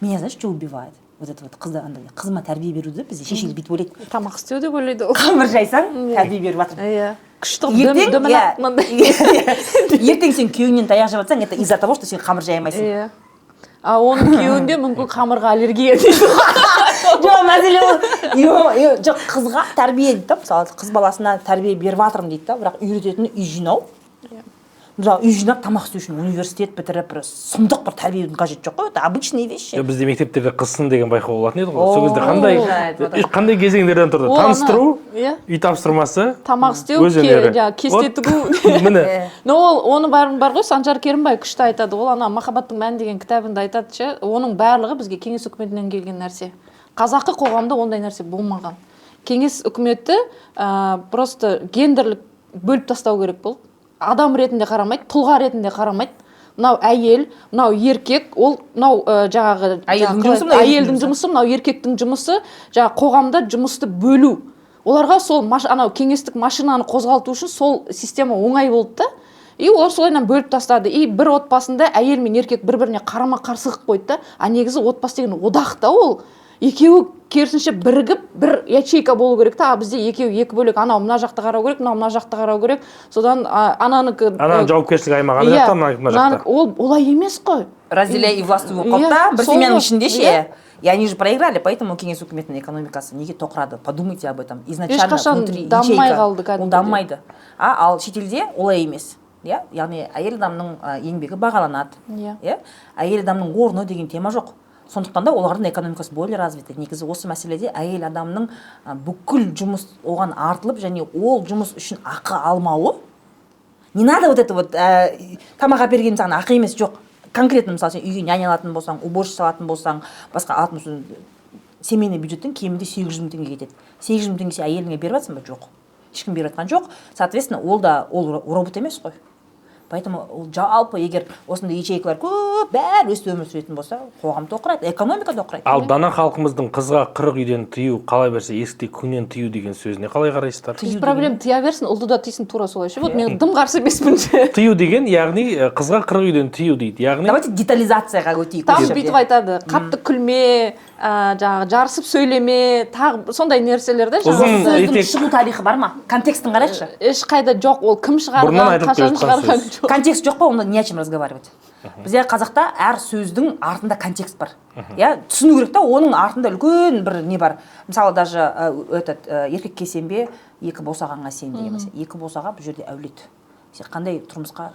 B: Меня знаешь, что убивает? Вот это вот қызды андай, қызыма тәрбие беруді бізде шешелер бүйтіп ойлайды.
C: Тамақ істеу деп ойлайды ол.
B: Қамыр жайсаң, тәрбие беріп жатыр.
C: Иә, күшті қылып.
B: Ертең
C: Дөмілақ мынандай.
B: Ертең сен күйеуіңнен таяқ жеп жатсаң, это из-за того, что сен қамыр жая алмайсың.
C: Иә, а оның күйеуінде мүмкін қамырға аллергия дейді.
B: Жоқ, мәселе ол жоқ, қызға тәрбие дейді да. Мысалы, қыз баласына тәрбие беріп жатырмын дейді да, бірақ үйрететіні үй жинау. Мысалы, үй жинап, тамақ істеу үшін университет бітіріп, бір сұмдық бір тәрбиенің қажеті жоқ қой, это обычные вещи.
A: Жоқ, бізде мектептерде «Қызсын» деген байқау болатын еді ғой. Сол кезде қандай
B: О,
A: қандай кезеңдерден тұрды?
C: Ол
A: Таныстыру,
C: иә.
A: үй тапсырмасы,
C: Тамақ істеу,
A: өз өнері.
C: жаңағы кесте
A: Вот,
C: тігу.
A: Міне.
C: Но ол оның бәрін бар ғой, Санжар Керімбай күшті айтады. Ол ана «Махаббаттың мәні» деген кітабында айтады ше, оның барлығы бізге Кеңес үкіметінен келген нәрсе. Қазақы қоғамда ондай нәрсе болмаған. Кеңес үкіметі просто гендерлік бөліп тастау керек болды. Адам ретінде қарамайды, тұлға ретінде қарамайды. Мынау әйел, мынау еркек, ол мынау жаңағы
B: Әйелдің
C: жаңағы
B: жұмысы, мынау еркектің
C: әйелдің жұмысы, мынау еркектің жұмысы, жаңағы қоғамда жұмысты бөлу. Оларға сол анау кеңестік машинаны қозғалту үшін сол система оңай болды да. И олар солайынан бөліп тастады. И бір отбасында әйел мен еркек бір біріне қарама қарсы қылып қойды да. А негізі отбасы деген одақ та, ол екеуі керісінше бірігіп, бір ячейка болу керек та. А бізде екеуі екі бөлек: анау мына жақты қарау керек, мынау мына жақты қарау керек. Содан ананікі
A: Ананың жауапкершілік аймағы ана жақта, мына мына жақта.
C: Ол олай емес қой.
B: Разделяй и властвуй болып қалды
C: Иә,
B: да бір
C: сол
B: семьяның
C: ғой.
B: ішінде ше. И они же проиграли, поэтому Кеңес үкіметінің экономикасы неге тоқырады? Подумайте об этом. Изначально
C: Ешқашан
B: внутри
C: дамымай
B: ячейка,
C: қалды
B: ол
C: кәдімгідей.
B: дамымайды. А ал шетелде олай емес, иә. Яғни әйел адамның еңбегі бағаланады. Иә, әйел адамның орны деген тема жоқ. Сондықтан да олардың экономикасы более развиты. Негізі осы мәселеде әйел адамның бүкіл жұмыс оған артылып және ол жұмыс үшін ақы алмауы. Не надо вот это вот тамақ әперген саған ақы емес, жоқ. Конкретно, мысалы, сен үйге няня алатын болсаң, уборщица алатын болсаң, басқа алатын болсаң, семейный бюджеттен кемінде 800 000 теңге кетеді. 800 000 теңге сен әйеліңе беріп жатрсың ба? Жоқ, ешкім беріп жатқан жоқ. Соответственно, ол да, ол робот емес қой. Поэтому ол жалпы, егер осындай ячейкалар көп, бәрі өстіп өмір сүретін болса, қоғам тоқырайды, экономика тоқырайды.
A: Ал дана халқымыздың «Қызға 40 үйден тыю, қала берсе есікте күңнен тыю» деген сөзіне қалай қарайсыздар?
C: Без проблем, тыя берсін, ұлды да тыйсын, тура солай ше. Вот мен дым қарсы емеспін ше.
A: Тыю деген, яғни қызға 40 үйден тыю дейді, яғни
B: Давайте детализацияға өтейік
C: Там
B: осы жерде.
C: бүйтіп айтады: қатты күлме, жаңағы жарысып сөйлеме, тағы сондай нәрселер да.
A: Ұзын
C: Жаңағы
B: Сөздің
A: етек-
B: шығу тарихы бар ма? Контекстін қарайықшы.
C: Ешқайда жоқ. Ол кім
A: Бұрыннан
C: шығарған,
A: айтылып келе
C: қашан
A: жатқан
C: шығарған,
A: сөз.
C: жоқ.
B: Контекст жоқ па, онда не о чем разговаривать. Бізде, қазақта, әр сөздің артында контекст бар, иә. Түсіну керек та, оның артында үлкен бір не бар. Мысалы, даже этот «Еркекке сенбе, екі босағаңа сен» деген мәселе. Екі босаға бұл жерде әулет. Сен қандай тұрмысқа,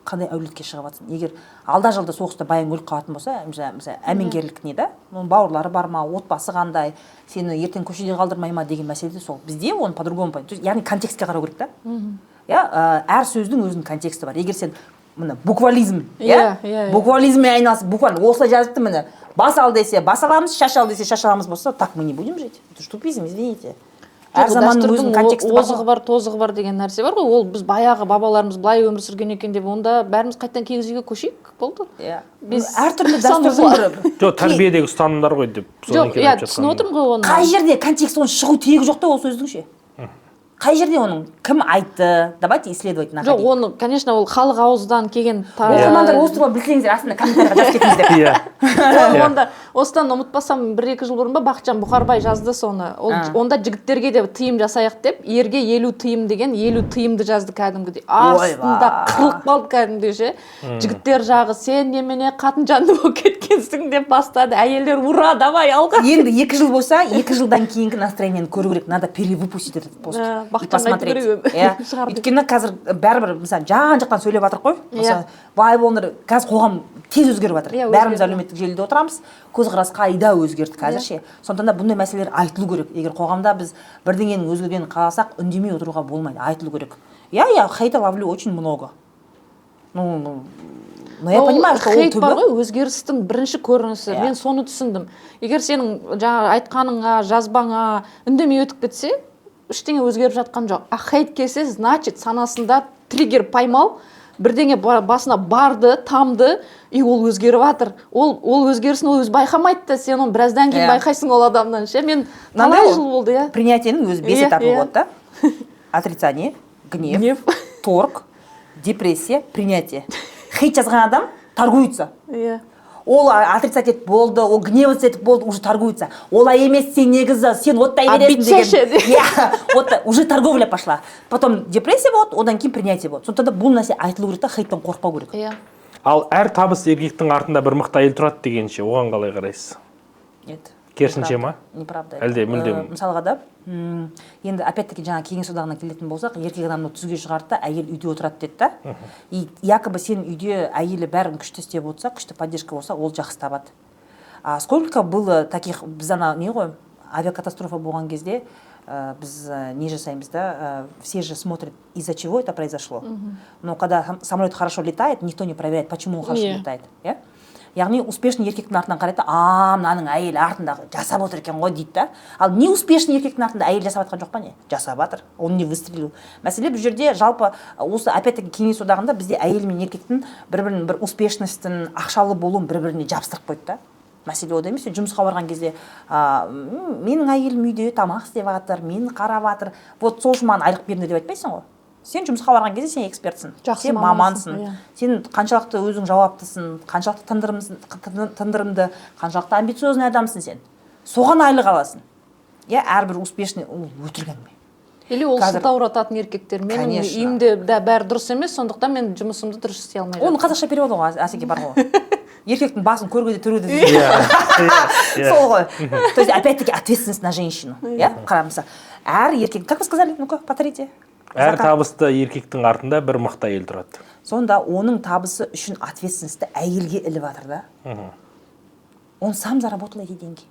B: қандай әулетке шығып жатрсың? Егер алда жалда соғыста байың өліп қалатын болса, мысалы, әмеңгерлік не да, оның бауырлары бар ма, отбасы қандай, сені ертең көшеде қалдырмай ма деген мәселе де сол. Бізде оны по другому, то есть, яғни контекстке қарау керек та, иә. Әр сөздің өзінің контексті бар. Егер сен міне буквализм, иә,
C: Иә, иә, иә.
B: буквализммен айналысып, буквально осылай жазыпты, міне, бас ал десе бас аламыз, шаш ал десе шаш аламыз болса, так мы не будем жить. Это ж тупизм, извините. Әр
C: Жоқ,
B: заманның
C: дәстүрдің
B: өзінің контексті бар
C: озығы
B: ғой.
C: бар, тозығы бар деген нәрсе бар ғой. Ол біз баяғы бабаларымыз былай өмір сүрген екен деп, онда бәріміз қайтадан киіз үйге көшейік, болды.
B: Иә,
C: Бес-
B: әртүрлі
C: сан
B: дәстүрдің бір
A: Жоқ, тәрбиедегі ұстанымдар ғой деп содан
C: Жоқ,
A: кейін
C: иә,
A: айтып
C: түсініп
A: жатқаным.
C: отырмын ғой оны.
B: Қай жерде контекст, оның шығу тегі жоқ та ол сөздің ше. Қай жерде, оның кім айтты? Давайте исследовать
C: Жоқ,
B: находить.
C: оны, конечно, ол халық ауыздан келген
B: Оқырмандар, осы туралы білсеңіздер, астына комментарийға жазып кетіңіздер.
A: Иә.
C: Ол онда осыдан, ұмытпасам, 1-2 жыл бұрын ба, Бақытжан Бұқарбай жазды соны. Ол онда жігіттерге де тыйым жасайық деп, «Ерге 50 тыйым» деген 50 тыйымды жазды кәдімгідей. Астында қырылып қалды кәдімгідей ше. Жігіттер жағы: «Сен немене, қатын жанды болып кеткенсің?» – деп бастады. Әйелдер: «Ура, давай, алға!»
B: Енді 2 жыл болса, 2 жылдан кейінгі настроениені көру керек. Надо перевыпустить этот пост
C: Да,
B: и
C: Бақытжанға айту
B: посмотреть.
C: керек.
B: Иә.
C: Шығар деп.
B: Өйткені қазір бәрібір, мысалы, жан жақтан сөйлеп жатырық қой. Мысалы, бай болыңдар, қазір қоғам тез өзгеріп жатыр.
C: Иә,
B: Бәріміз
C: өзгерді.
B: әлеуметтік желіде отырамыз, көзқарас қайда өзгерді қазір ше. Сондықтан да бұндай мәселелер айтылу керек. Егер қоғамда біз бірдеңенің өзгергенін қаласақ, үндемей отыруға болмайды, айтылу керек. Иә, я хейта ловлю очень много, ну, но я
C: Ол
B: понимаю, что ол
C: хейт бар
B: түбі
C: ғой, өзгерістің бірінші көрінісі.
B: Иә.
C: Мен соны түсіндім: егер сенің жаңағы айтқаныңа, жазбаңа үндемей өтіп кетсе, ештеңе өзгеріп жатқан жоқ. А хейт келсе, значит, санасында триггер поймал, бірдеңе басына барды, тамды, и ол өзгеріп жатыр. Ол өзгерісін ол өзі байқамайды да, сен оны біраздан кейін байқайсың ол адамнан ше. Мен
B: Мынандай
C: талай
B: ғой,
C: жыл болды, иә.
B: Принятиенің өзі бес этапы болады да: отрицание, гнев,
C: Гнев.
B: торг, депрессия, принятие. Хейт жазған адам торгуется. Ол отрицать етіп болды, ол гневаться етіп болды, уже торгуется. Олай емес, сен негізі, сен оттай
C: А
B: бересің
C: бүйтсеші
B: деген. Иә, вот уже торговля пошла. Потом депрессия болады, одан кейін принятие болады. Сондықтан да бұл нәрсе айтылу керек та, хейттен қорықпау керек.
A: Ал әр табыс еркектің артында бір мықты әйел тұрады дегенше, оған қалай қарайсыз?
B: Нет.
A: Керісінше ма?
B: Неправда.
A: Әлде мүлдем?
B: Мысалға да, енді опять таки жаңа Кеңес одағына келетін болсақ, еркек адамды түзге шығарды да, әйел үйде отырады деді да. И якобы сен үйде әйелі бәрін күшті істеп отырса, күшті поддержка болса, ол жақсы табады. А сколько было таких? Біз ана не ғой, авиакатастрофа болған кезде біз не жасаймыз да, все же смотрят, из-за чего это произошло. Но когда самолет хорошо летает, никто не проверяет, почему он хорошо летает, иә. Яғни успешный еркектің артынан қарайды да, а мынаның әйелі артында жасап отыр екен ғой дейді да. Ал не успешный еркектің артында әйел жасап жатқан жоқ па, не жасап жатыр? Он не выстрелил. Мәселе бұл жерде жалпы осы, опять таки, Кеңес одағында бізде әйел мен еркектің бір бірінің бір успешностін, ақшалы болуын бір біріне жабыстырып қойды да. Мәселе ода емес. Сен жұмысқа барған кезде менің әйелім үйде тамақ істеп жатыр, мені қарап жатыр, вот сол үшін маған айлық беріңдер деп айтпайсың ғой. Сен жұмысқа барған кезде сен экспертсің,
C: Жақсы
B: сен
C: мамансың,
B: мамансың,
C: иә.
B: Сен қаншалықты өзің жауаптысың, қаншалықты тындырымсың, тындырымды, қаншалықты амбициозный адамсың, сен соған айлық аласың, иә. Әрбір успешный ол өтірік әңгіме.
C: Или ол сылтаурататын еркектер: менің
B: Конечно.
C: үйімде да бәрі дұрыс емес, сондықтан мен жұмысымды дұрыс істей алмай
B: Оның
C: жатырмын.
B: қазақша переводы ғой, Асеке, бар ғой, еркектің басын көрге де төре де.
A: Иә, иә.
B: Сол ғой. То есть опять таки ответственность на женщину, иә. Қара, мысалы, әр еркек, как вы сказали, ну ка повторите.
A: Әр табысты еркектің артында бір мықты әйел тұрады.
B: Сонда оның табысы үшін ответственностьті әйелге іліп жатыр да. Он сам заработал эти деньги.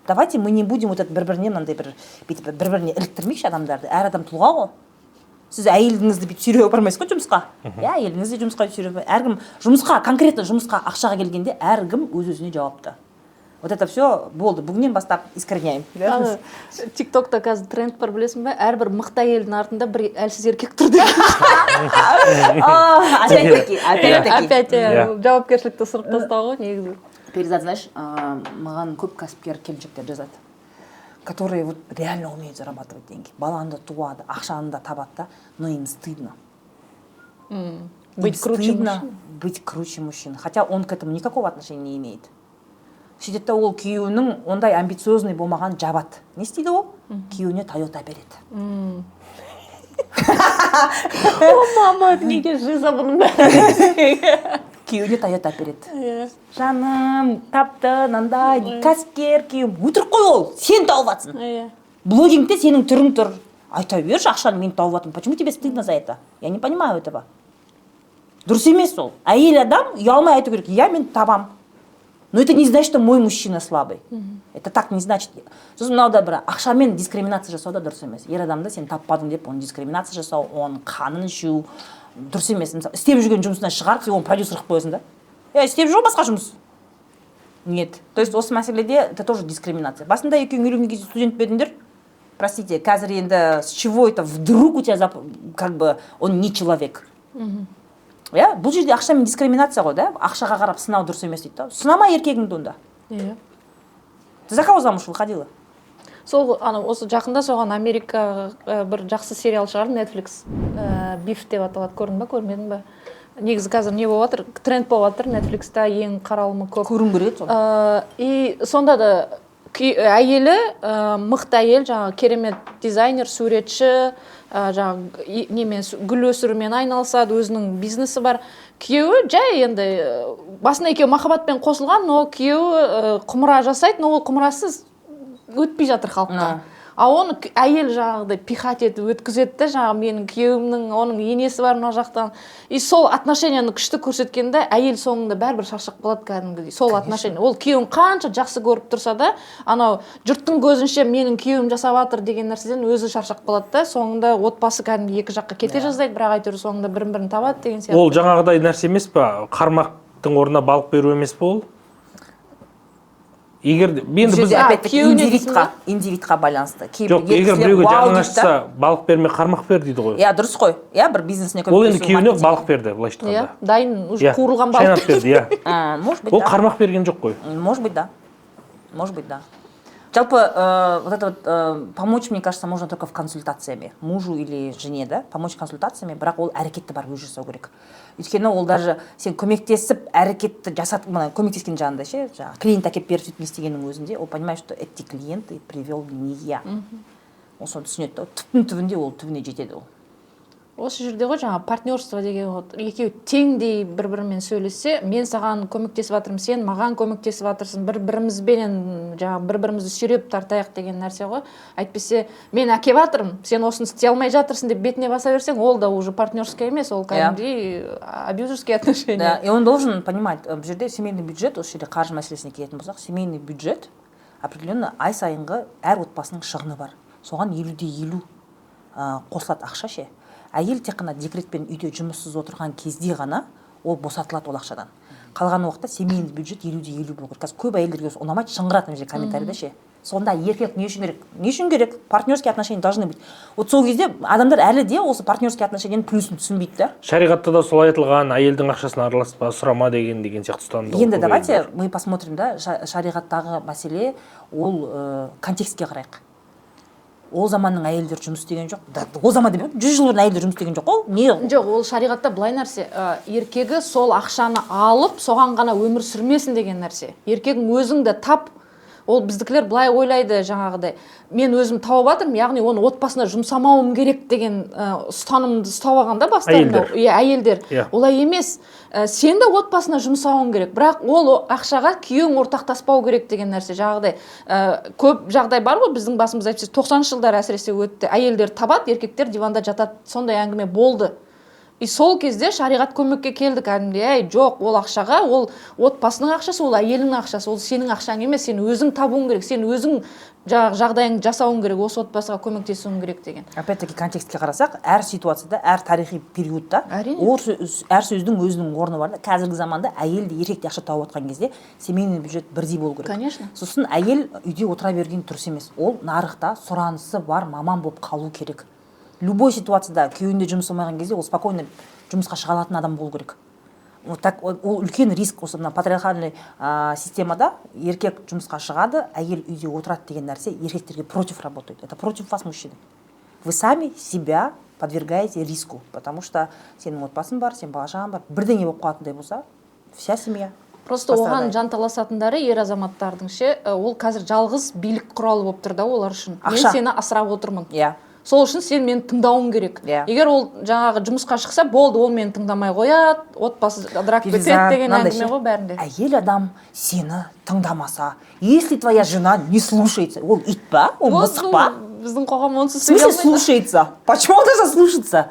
B: Давайте мы не будем вот это бір біріне мынандай бір бүйтіп бір біріне іліктірмейікші адамдарды. Әр адам тұлға ғой. Сіз әйеліңізді бүйтіп сүйреп апармайсыз ғой жұмысқа, иә, әйеліңізді жұмысқа сүйреп. Әркім жұмысқа, конкретно жұмысқа, ақшаға келгенде әркім өз өзіне жауапты. Вот это все болды, бүгіннен бастап искореняем.
C: Ана Тик Токта қазір тренд бар, білесің ба? Әрбір мықты әйелдің артында бір әлсіз еркек тұр деген.
B: Опять таки, опять таки.
C: Опять иә, жауапкершілікті ысырып тастау ғой негізі.
B: Перизат, знаешь, маған көп кәсіпкер келіншектер жазады, которые вот реально умеют зарабатывать деньги, баланы да туады, ақшаны да табады да, но им стыдно. Им
C: Быть круче
B: стыдно
C: мужчин.
B: Быть круче мужчин, хотя он к этому никакого отношения не имеет. Сөйтеді да, ол күйеуінің ондай амбициозный болмағанын жабады. Не істейді ол? Күйеуіне Тойота береді.
C: О, мама, неге жиза бұның бәрі?
B: Күйеуіне Тойота әпереді. Жаным тапты мынандай кәсіпкер күйеуім. Өтірік қой ол, сен тауып жатсың. Блогингте сенің түрің тұр, айта берші, ақшаны мен тауып жатырмын. Почему тебе стыдно за это? Я не понимаю этого. Дұрыс емес ол. Әйел адам ұялмай айту керек: иә, мен табам, но это не значит, что мой мужчина слабый. Это так не значит. Сосын мынау да бір ақшамен дискриминация жасау да дұрыс емес. Ер адамды сен таппадың деп, оны дискриминация жасау, оның қанын ішу дұрыс емес. Мысалы, істеп жүрген жұмысынан шығарып, сен оны продюсер қылып қоясың да, е, істеп жүр ғой басқа жұмыс. Нет, то есть осы мәселеде это тоже дискриминация. Басында екеуің үйленген кезде студент пе едіңдер, простите? Қазір енді с чего это вдруг у тебя как бы он не человек, иә? Бұл жерде ақшамен дискриминация ғой да. Ақшаға қарап сынау дұрыс емес дейді да. Сынама еркегіңді онда. Ты за кого замуж выходила?
C: Сол ана осы жақында соған Америка бір жақсы сериал шығарды Netflix, «Биф» деп аталады. Көрдің ба, көрмедің ба? Негізі қазір не болып жатыр, тренд болып жатыр Netflixта, ең қаралымы көп.
B: Көруім керек еді соны.
C: И сонда да әйелі мықты әйел, жаңағы керемет дизайнер, суретші, жаңағы немен гүл өсірумен айналысады, өзінің бизнесі бар. Күйеуі жай енді, басында екеуі махаббатпен қосылған, но күйеуі құмыра жасайды, но ол құмырасы өтпей жатыр халыққа. А оны әйел жаңағыдай пихать етіп өткізеді да, жаңағы менің күйеуімнің, оның енесі бар мына жақтан. И сол отношенияны күшті көрсеткен да. Әйел соңында бәрібір шаршап қалады кәдімгідей. Сол отношения, ол күйеуін қанша жақсы көріп тұрса да, анау жұрттың көзінше менің күйеуім жасап жатыр деген нәрседен өзі шаршап қалады да. Соңында отбасы кәдімгі екі жаққа кете жаздайды, бірақ әйтеуір соңында бірін бірін табады деген сияқты.
A: Ол жаңағыдай нәрсе емес па, қармақтың орнына балық беру емес пе ол? Егер енді
B: Бұл
A: біз
B: жерде
C: А,
B: опять-таки
C: күйеуіне дейсің
B: индивидқа
C: ба?
B: индивидқа байланысты. Кейбір
A: Жоқ,
B: ер
A: егер
B: кісілер
A: біреуге
B: вау
A: жаның
B: дейді да.
A: ашыса, балық берме, қармақ бер дейді ғой.
B: Иә, дұрыс қой, иә, бір бизнесіне
A: Ол енді
B: көмектесу,
A: күйеуіне
B: маркетинг.
A: балық берді былайша
C: Иә,
A: айтқанда.
C: дайын уже
A: Иә,
C: қуырылған балық.
A: шайнап берді, иә.
B: А, может быть,
A: Ол
B: да.
A: қармақ берген жоқ қой.
B: Может быть, да. Может быть, да. Жалпы, вот это вот помочь, мне кажется, можно только в консультациями мужу или жене, да, помочь консультациями. Бірақ ол әрекетті барып өзі жасау керек, өйткені ол даже сен көмектесіп, әрекетті жасат, мына көмектескен жағында ше, жаңағы клиент әкеліп беріп, сөйтіп не істегеннің өзінде, ол понимает, что эти клиенты привел не я. Ол соны түсінеді да, түптің түбінде ол түбіне жетеді ол.
C: Осы жерде ғой жаңағы партнерство деген. Вот екеуі теңдей бір бірімен сөйлессе, мен саған көмектесіп жатырмын, сен маған көмектесіп жатырсың, бір бірімізбенен жаңағы бір бірімізді сүйреп тартайық деген нәрсе ғой. Әйтпесе мен әкеп жатырмын, сен осыны істей алмай жатырсың деп бетіне баса берсең, ол да уже партнерский емес, ол кәдімгідей абьюзерский отношения.
B: Да, и он должен понимать, бұл жерде семейный бюджет, осы жерде қаржы мәселесіне келетін болсақ, семейный бюджет определенно ай сайынғы әр отбасының шығыны бар, соған 50 де 50 қосылады ақша ше. Әйел тек қана декретпен үйде жұмыссыз отырған кезде ғана ол босатылады ол ақшадан. Қалған уақытта семейный бюджет 50 де 50 болу керек. Қазір көп әйелдерге осы ұнамайды, шыңғырады мына жерде, комментарийда ше. Сонда еркек не үшін керек, не үшін керек? Партнерские отношения должны быть. Вот сол кезде адамдар әлі де осы партнерские отношенияның плюсын түсінбейді да.
A: Шариғатта да солай айтылған, әйелдің ақшасын араласпа, сұрама деген сияқты ұстанымда
B: Енді
A: көп
B: давайте
A: әйелдер.
B: мы посмотрим да, шариғаттағы мәселе ол контекстке қарайық. Ол заманның әйелдері жұмыс істеген жоқ да, ол заман демей, 100 жыл бұрын әйелдер жұмыс істеген жоқ қой не.
C: Жоқ, ол шариғатта былай нәрсе, еркегі сол ақшаны алып, соған ғана өмір сүрмесін деген нәрсе. Еркегің өзің де тап. Ол біздікілер былай ойлайды: жаңағыдай мен өзім тауып жатырмын, яғни оны отбасына жұмсамауым керек деген ұстанымды ұстап алған да бастарында.
A: Әйелдер.
C: Иә, әйелдер. Олай емес. Сен де отбасына жұмсауың керек, бірақ ол ақшаға күйеуің ортақтаспау керек деген нәрсе. Жаңағыдай көп жағдай бар ғой біздің басымызда, әйтпесе 90-жылдар әсіресе өтті, әйелдер табады, еркектер диванда жатады, сондай әңгіме болды. И сол кезде шариғат көмекке келді кәдімгідей: әй, жоқ, ол ақшаға, ол отбасының ақшасы, ол әйеліңнің ақшасы, ол сенің ақшаң емес, сен өзің табуың керек, сен өзің жаңағы жағдайыңды жасауың керек, осы отбасыға көмектесуің керек деген.
B: Опять таки контекстке қарасақ, әр ситуацияда, әр тарихи периодта ол сөз, әр сөздің өзінің орны бар да. Қазіргі заманда әйел де, еркек те ақша тауып жатқан кезде семейный бюджет бірдей болу керек. Сосын әйел үйде отыра берген дұрыс емес, ол нарықта сұранысы бар маман болып қалу керек. Любой ситуацияда күйеуінде жұмыс болмаған кезде ол спокойно жұмысқа шыға алатын адам болу керек. Вот так ол үлкен риск. Осы мына патриархальный системада еркек жұмысқа шығады, әйел үйде отырады деген нәрсе еркектерге против работает. Это против вас, мужчины. Вы сами себя подвергаете риску, потому что сенің отбасың бар, сен бала шағаң бар, бірдеңе болып қалатындай болса, вся семья
C: Просто оған
B: пострадает.
C: жанталасатындары ер азаматтардың ше, ол қазір жалғыз билік құралы болып тұр да олар үшін. Мен
B: Ақша.
C: сені асырап отырмын, сол үшін сен мені тыңдауың керек. Егер ол жаңағы жұмысқа шықса болды, ол мені тыңдамай қояды, отбасы ыдырап кетеді
B: Перизат,
C: деген
B: мынандай
C: әңгіме
B: ше,
C: ғой бәрінде.
B: Әйел адам сені тыңдамаса, если твоя жена не слушается, ол ит па, ол
C: Вот,
B: мысық па?
C: ну, біздің қоғам онсыз
B: В смысле
C: сөйлей алмайды.
B: слушается? Почему он должна слушаться?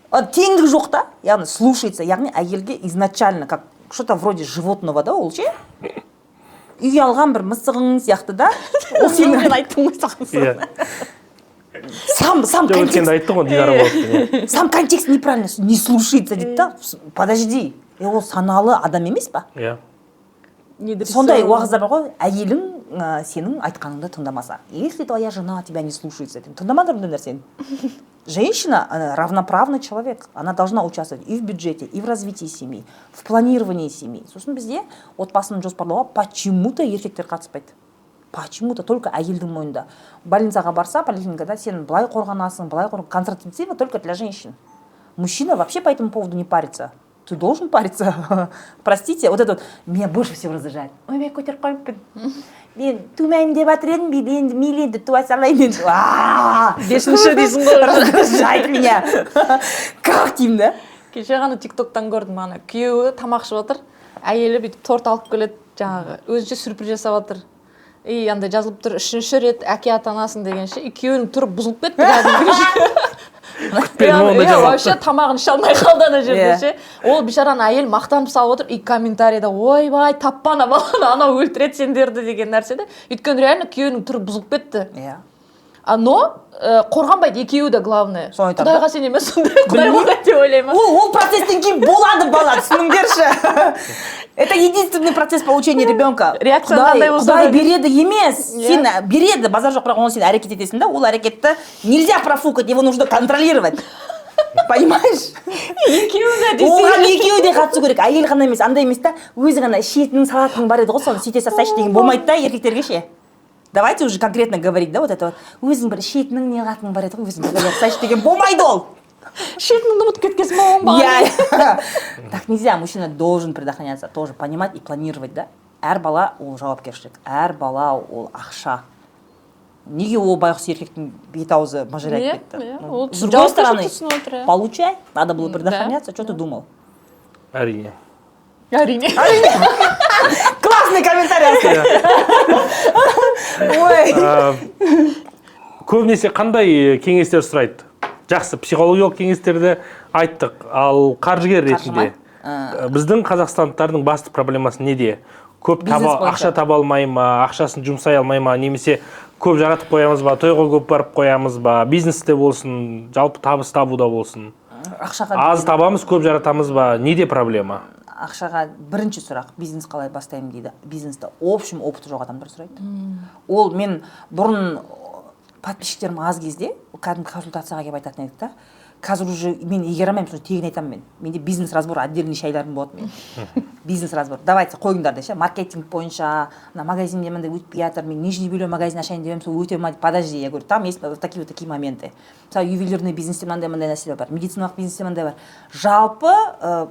B: А, теңдік жоқ та, яғни слушается, яғни әйелге изначально как что-то вроде животного да, ол ше, үйге алған бір мысығың сияқты да, ол сенің
C: Мен айттым ғой саған.
B: Сам
A: Жоқ,
B: контекст
A: өткенде айттың ғой Динара болып, иә.
B: Сам контекст неправильно, не слушается дейді да. Подожди, ол саналы адам емес па?
A: Иә.
B: Сондай уағыздар бар ғой, әйелің сенің айтқаныңды тыңдамаса, если твоя жена тебя не слушается деп. Тыңдамаңдар ондай нәрсені. Женщина, она равноправный человек, она должна участвовать и в бюджете, и в развитии семьи, в планировании семьи. Сосын бізде отбасын жоспарлауға почему то еркектер қатыспайды, почему то только әйелдің мойнында. Больницаға барса, поликлиникада сен былай қорғанасың, былай контрацептивы только для женщин. Мужчина вообще по этому поводу не парится. Ты должен париться. Простите, вот это вот меня больше всего раздражает. Ой, мен көтеріп қойыппын, мен тумаймын деп жатыр едім, мейлі енді, мейлі енді, туа салайын енді. Аа!
C: Бесінші дейсің ғой.
B: Раздражает меня как деймін да.
C: Кеше ғана Тик Токтан көрдім, ана күйеуі тамақ ішіп жатыр, әйелі бүйтіп торт алып келеді, жаңағы өзінше сюрприз жасап жатыр, и андай жазылып тұр: «Үшінші рет әке атанасың» деген ше. И күйеуінің түрі бұзылып кетті кәдімгідей.
A: Күтпедім ондай
C: Иә,
A: жауапты.
C: вообще тамағын іше алмай қалды ана жерде ше. Ол бейшараның әйелі мақтанып салып отыр, и комментарийда: «Ойбай, таппа ана баланы, анау өлтіреді сендерді» деген нәрсе да. Өйткені реально күйеуінің түрі бұзылып кетті. А но қорғанбайды екеуі де, главное.
B: Соны айтамын
C: Құдайға
B: да.
C: сене ме сондай? Құдай қорғайды деп ойлаймын.
B: Ол процесстен кейін болады бала, түсініңдерші, это единственный процесс получения ребенка.
C: Реакция
B: Құдай,
C: қандай болса
B: Құдай
C: да.
B: береді емес.
C: Иә.
B: Сен береді, базар жоқ, бірақ оны сен әрекет етесің да, ол әрекетті нельзя профукать, его нужно контролировать, понимаешь?
C: Екеуі де.
B: Оған екеуі де қатысу керек, әйел ғана емес. Андай емес та, өзі ғана ішетінің, салатының бар еді ғой, соны сөйте салсайшы деген болмайды да еркектерге ше. Давайте уже конкретно говорить, да, вот это вот. Өзің бір ішетінің, не қылатының бар еді ғой, өзің бір қылсайшы деген болмайды ол.
C: Ішетініңді ұмытып кеткенсің ба оңбаған?
B: Иә. Так нельзя, мужчина должен предохраняться, тоже понимать и планировать, да. Әр бала ол жауапкершілік, әр бала ол ақша. Неге ол байғұс еркектің бет аузы мыжырайып кетті?
C: Иә,
B: Ну,
C: ол
B: с другой стороны,
C: жауапкершілікті түсініп отыр, иә.
B: Получай, надо было предохраняться, что ты думал?
A: Әрине.
C: Әрине.
B: Классный комментарий. Ой.
A: Көбінесе қандай кеңестер сұрайды? Жақсы, психологиялық кеңестерді айттық, ал қаржыгер
B: Қаржы ма?
A: ретінде біздің қазақстандықтардың басты проблемасы неде? Көп
B: Бизнес
A: таба,
B: бойынша.
A: ақша таба алмай ма, ақшасын жұмсай алмай ма, немесе көп жаратып қоямыз ба, тойға көп барып қоямыз ба, бизнесте болсын, жалпы табыс табуда болсын?
B: Ақшаға
A: Аз табамыз, көп жаратамыз ба, неде проблема?
B: Ақшаға бірінші сұрақ «Бизнес қалай бастаймын?» дейді. Бизнесте общем опыты жоқ адамдар сұрайды. Ол мен бұрын подписчиктерім аз кезде кәдімгі консультацияға келіп айтатын едік та. Қазір уже мен игере алмаймын, соны тегін айтамын мен. Менде бизнес разбор отдельный шайларым болады. Мен бизнес разбор давайте қойыңдар деп ше, маркетинг бойынша, мына магазинде мындай өтпей жатыр, мен нижний белье магазин ашайын деп едім, сол өте ма? Подожди, я говорю, там есть вот такие, вот такие моменты. Мысалы, ювелирный бизнесте мынандай, мындай нәрселер бар, медициналық бизнесте мындай бар. Жалпы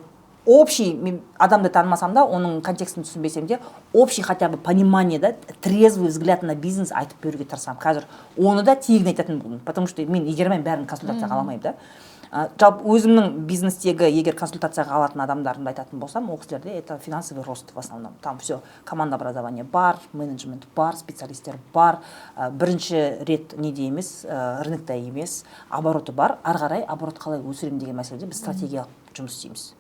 B: общий, мен адамды танымасам да, оның контекстін түсінбесем де, общий хотя бы понимание да, трезвый взгляд на бизнес айтып беруге тырысамын. Қазір оны да тегін айтатын болдым, потому что мен игере алмаймын, бәрін консультацияға ала алмаймын да. Жалпы өзімнің бизнестегі егер консультацияға алатын адамдарымды айтатын болсам, ол кісілерде это финансовый рост в основном. Там все команда образование бар, менеджмент бар, специалисттер бар. Бірінші рет неде емес, рынокта емес, обороты бар, ары қарай оборот қалай өсіремін деген мәселеде біз стратегиялық жұмыс істейміз.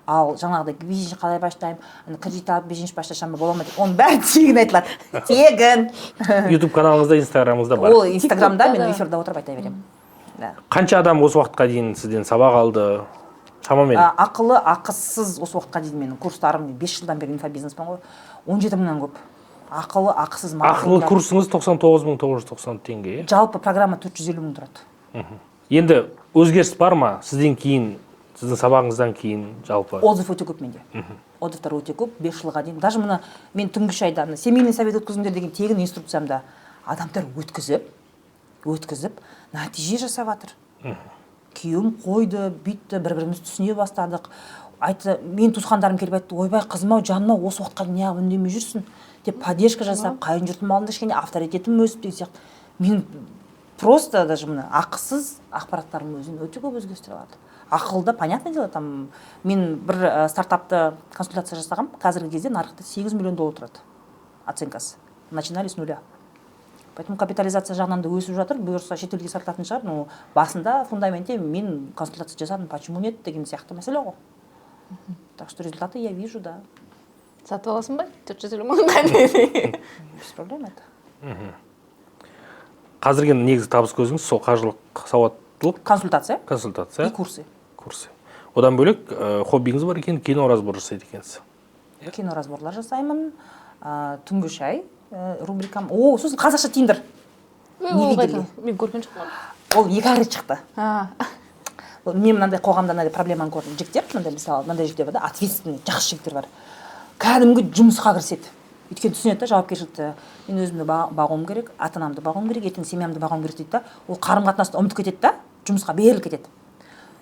B: Ал жаңағыдай бизнес қалай бастаймын, ана кредит алып бизнес бастасам бола ма деп, оның бәрі тегін айтылады, тегін.
A: Ютуб каналыңызда, инстаграмыңызда бар.
B: Ол инстаграмда мен
C: TikTokта да.
B: Эфирде отырып айта беремін да.
A: Қанша адам осы уақытқа дейін сізден сабақ алды шамамен?
B: Ақылы, ақысыз осы уақытқа дейін менің курстарым, 5 жылдан бері инфобизнеспен ғой, 17 мыңнан көп ақылы, ақысыз
A: Ақылы
B: марафондар.
A: курсыңыз 99 990 теңге, иә?
B: Жалпы программа 450 мың тұрады.
A: Енді өзгеріс бар ма сізден кейін, сіздің сабағыңыздан кейін жалпы?
B: Отзыв өте көп менде, отзывтар өте көп. 5 жылға дейін даже мына мен түнгі шайда мына семейный совет өткізіңдер деген тегін инструкциямда адамдар өткізіп, өткізіп, нәтиже жасап жатыр. Күйеуім қойды, бүйтті, бір бірімізді түсіне бастадық, айтты. Мен туысқандарым келіп айтты: «Ойбай, қызым ау, жаным ау, осы уақытқа дейін неғып үндемей жүрсің?» деп поддержка жасап, қайын жұртым алдында кішкене авторитетім өсіп деген сияқты. Мен просто даже мына ақысыз ақпараттарым өзін өте көп өзгерістіре алады. Ақылды, понятное дело, там мен бір стартапты консультация жасағанмын, қазіргі кезде нарықта 8 миллион доллар тұрады оценкасы. Начинали с нуля, поэтому капитализация жағынан да өсіп жатыр. Бұйырса, шетелге сатылатын шығар. Но басында фундаментте мен консультация жасадым, почему нет деген сияқты мәселе ғой. Так что результаты я вижу, да.
C: Сатып аласың ба 450 мыңға?
B: Без проблем это.
A: Қазіргі негізгі табыс көзіңіз сол қаржылық сауаттылық?
B: Консультация.
A: Консультация.
B: И курсы.
A: Курсы. Одан бөлек хоббиіңіз бар екен, кино разбор жасайды екенсіз.
B: Кино разборлар жасаймын, түнгі шай рубрикам. О, сосын қазақша Тиндер.
C: Ой,
B: Не
C: ол
B: видели?
C: қайда? Мен көрген жоқпын.
B: Ол екі ақ рет шықты.
C: А.
B: Ол мен мынандай қоғамда мынандай проблеманы көрдім. Жігіттер мынандай, мысалы, мынандай жігіттер бар да, ответственный, жақсы жігіттер бар, кәдімгі жұмысқа кіріседі, өйткені түсінеді да жауапкершілікті. Мен өзімді бағуым керек, ата анамды бағуым керек, ертең семьямды бағуым керек дейді да. Ол қарым қатынасты ұмытып кетеді да, жұмысқа беріліп кетеді.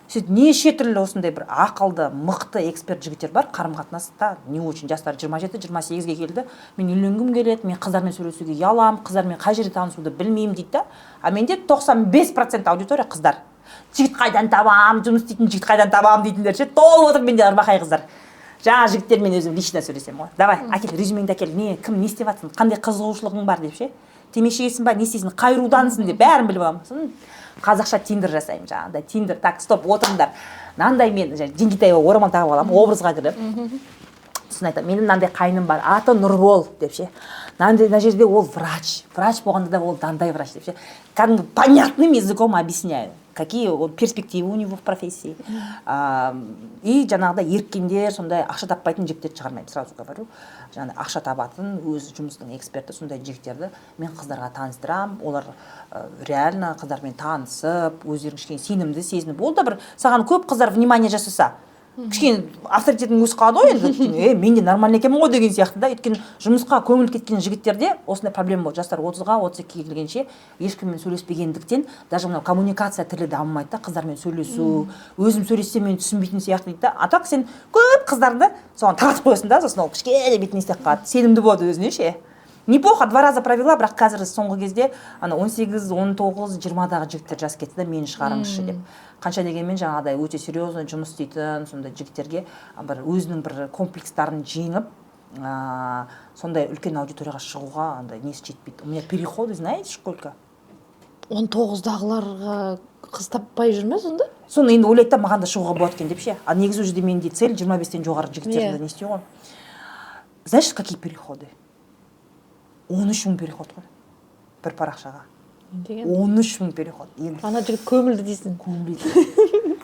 B: Сөйтіп неше түрлі осындай бір ақылды, мықты эксперт жігіттер бар, қарым қатынаста не очень. Жастары 27, 28-ге келді. «Мен үйленгім келеді, мен қыздармен сөйлесуге ұяламын, қыздармен қай жерде танысуды білмеймін», – дейді да. А менде 95% аудитория қыздар. «Жігіт қайдан табамын, жұмыс істейтін жігіт қайдан табамын?» дейтіндер ше, толып отыр менде ырбақай қыздар. Жаңа жігіттермен өзім лично сөйлесемін ғой: «Давай, әкел резюмеңді, әкел, не, кім, не істеп жатырсың, қандай қызығушылығың бар?» – деп ше, «Темекі шегесің ба, не істейсің, қай рудансың?» деп бәрін біліп аламын. Сосын қазақша Тиндер жасаймын жаңағыдай. Тиндер: «Так, стоп, отырыңдар, мынандай мен жаңа Жеңгетаева орамал тағып аламын, образға кіріп, сосын айтамын: менің мынандай қайным бар, аты Нұрбол деп ше, мынандай мына жерде ол врач, врач болғанда да ол дандай врач деп ше. Кәдімгі понятным языком объясняю, какие перспективы у него в профессии. И жаңағыдай еріккендер, сондай ақша таппайтын жігіттерді шығармаймын, сразу говорю. Жаңағыдай ақша табатын, өз жұмысының эксперті, сондай жігіттерді мен қыздарға таныстырамын. Олар реально қыздармен танысып, өздерін кішкене сенімді сезініп, ол да бір саған көп қыздар внимание жасаса. Кішкене авторитетің өсіп қалады ғой енді. Өйткені, е, мен де нормальный екенмін ғой деген сияқты да. Өйткені жұмысқа көңіл кеткен жігіттерде осындай проблема болады. Жастар 30-ға, 32-ге келгенше ешкіммен сөйлеспегендіктен, даже мынау коммуникация тілі дамымайды да. Қыздармен сөйлесу, өзім сөйлессем, мені түсінбейтін сияқты дейді да. А так сен көп қыздарды соған тартып қоясың да, сосын ол кішкене бетіне істеп қалады, сенімді болады өзіне ше. Неплохо два раза провела. Бірақ қазір соңғы кезде ана 18, 19, 20-дағы жігіттер жазып кетті да, мені шығарыңызшы деп. Қанша дегенмен, жаңағыдай өте серьезный жұмыс істейтін сондай жігіттерге бір өзінің бір комплекстарын жеңіп, сондай үлкен аудиторияға шығуға андай несі жетпейді. У меня переходы, знаете, сколько?
C: 19-дағыларға қыз таппай жүр ме сонда?
B: Соны енді ойлайды да, маған да шығуға болады екен деп ше. А негізі ол жерде менде цель 25-тен жоғары жігіттерді не істеу ғой. Знаешь, какие переходы? 13 мың переход қой бір парақшаға.
C: Не деген?
B: 13 мың переход енді.
C: Ана жігіт көмілді дейсің.
B: Көмілді.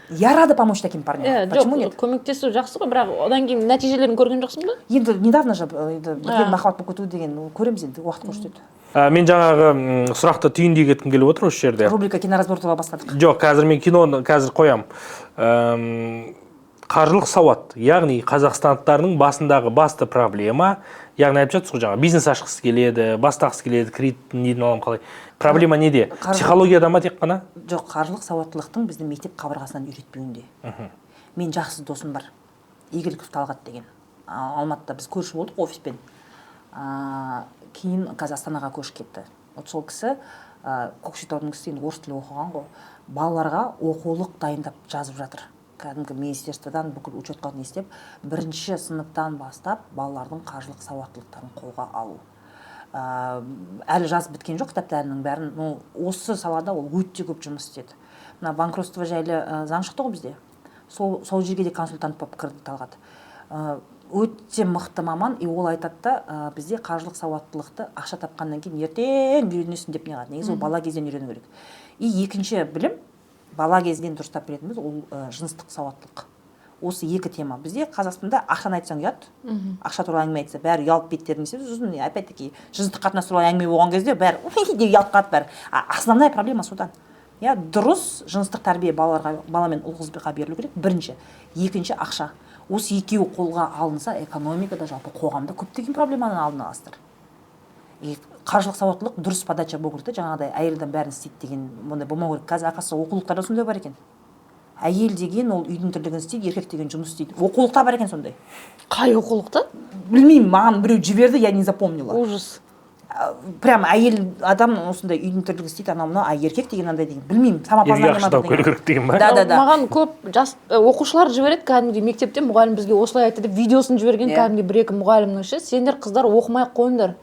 B: Я рада помочь таким парням.
C: Иә.
B: Почему
C: Жоқ,
B: нет?
C: көмектесу жақсы ғой, бірақ одан кейін нәтижелерін көрген жоқсың ба?
B: Енді недавно же, енді бірден
C: А.
B: махаббат болып кету деген, ол көреміз енді, уақыт көрсетеді.
A: Мен жаңағы сұрақты түйіндей кеткім келіп отыр осы жерде.
B: Рубрика «Киноразбор» туралы бастадық.
A: Жоқ, қазір мен киноны қазір қоям. Қаржылық сауат, яғни қазақстандықтардың басындағы басты проблема, яғни айтып жатсыз ғой, жаңа бизнес ашқысы келеді, бастағысы келеді, кредит неден аламын, қалай, проблема неде? Психологияда ма тек қана?
B: Жоқ, қаржылық сауаттылықтың біздің мектеп қабырғасынан үйретпеуінде. Мен жақсы досым бар, Игіліков Талғат деген. Алматыда біз көрші болдық офиспен. Кейін қазір Астанаға көшіп кетті. Вот сол кісі, Көкшетаудың кісісі, енді орыс тілі оқыған ғой, балаларға оқулық дайындап жазып жатыр. Кәдімгі министерстводан бүкіл учетқа не істеп, бірінші сыныптан бастап балалардың қаржылық сауаттылықтарын қолға алу. Әлі жазып біткен жоқ кітаптарының бәрін, но осы салада ол өте көп жұмыс істеді. Мына банкротство жайлы заң шықты ғой бізде, сол жерге де консультант болып кірді Талғат. Өте мықты маман. И ол айтады да, бізде қаржылық сауаттылықты ақша тапқаннан кейін ертең үйренесің деп не қылады. Негізі ол бала кезден үйрену керек. И екінші білім, бала кезден дұрыстап білетініміз, ол жыныстық сауаттылық. Осы екі тема. Бізде Қазақстанда ақшаны айтсаң ұят, ақша туралы әңгіме айтса, бәрі ұялып беттерін істейді. Сосын опять таки жыныстық қатынас туралы әңгіме болған кезде бәрі деп ұялып қалады бәрі. А основная проблема содан, иә. Дұрыс жыныстық тәрбие балаларға, бала мен ұл қызға берілу керек бірінші, екінші ақша. Осы екеуі қолға алынса, экономикада, жалпы қоғамда көптеген проблеманың алдын аласыздар. И қаржылық сауаттылық дұрыс подача болу керек та. Жаңағыдай әйел адам бәрін істейді деген ондай болмау керек. Қазір, оказывается, оқулықтарда сондай бар екен: әйел деген ол үйдің тірлігін істейді, еркек деген жұмыс істейді. Оқулықта бар екен сондай.
C: Қай оқулықта?
B: Білмеймін, маған біреу жіберді, я не запомнила.
C: Ужас.
B: Прям әйел адам осындай үйдің тірлігін істейді, анау мынау, а еркек деген андай деген, білмеймін, самопознание
A: Елге
B: ма,
A: ақша тауып
B: бірдеңе.
A: келу керек деген ба?
B: Да.
C: Маған көп жас оқушылар жібереді кәдімгідей, мектепте мұғалім бізге осылай айтты деп видеосын жіберген.
B: Иә.
C: Кәдімгідей бір екі мұғалімнің ше: сендер, қыздар, оқымай ақ қойыңдар,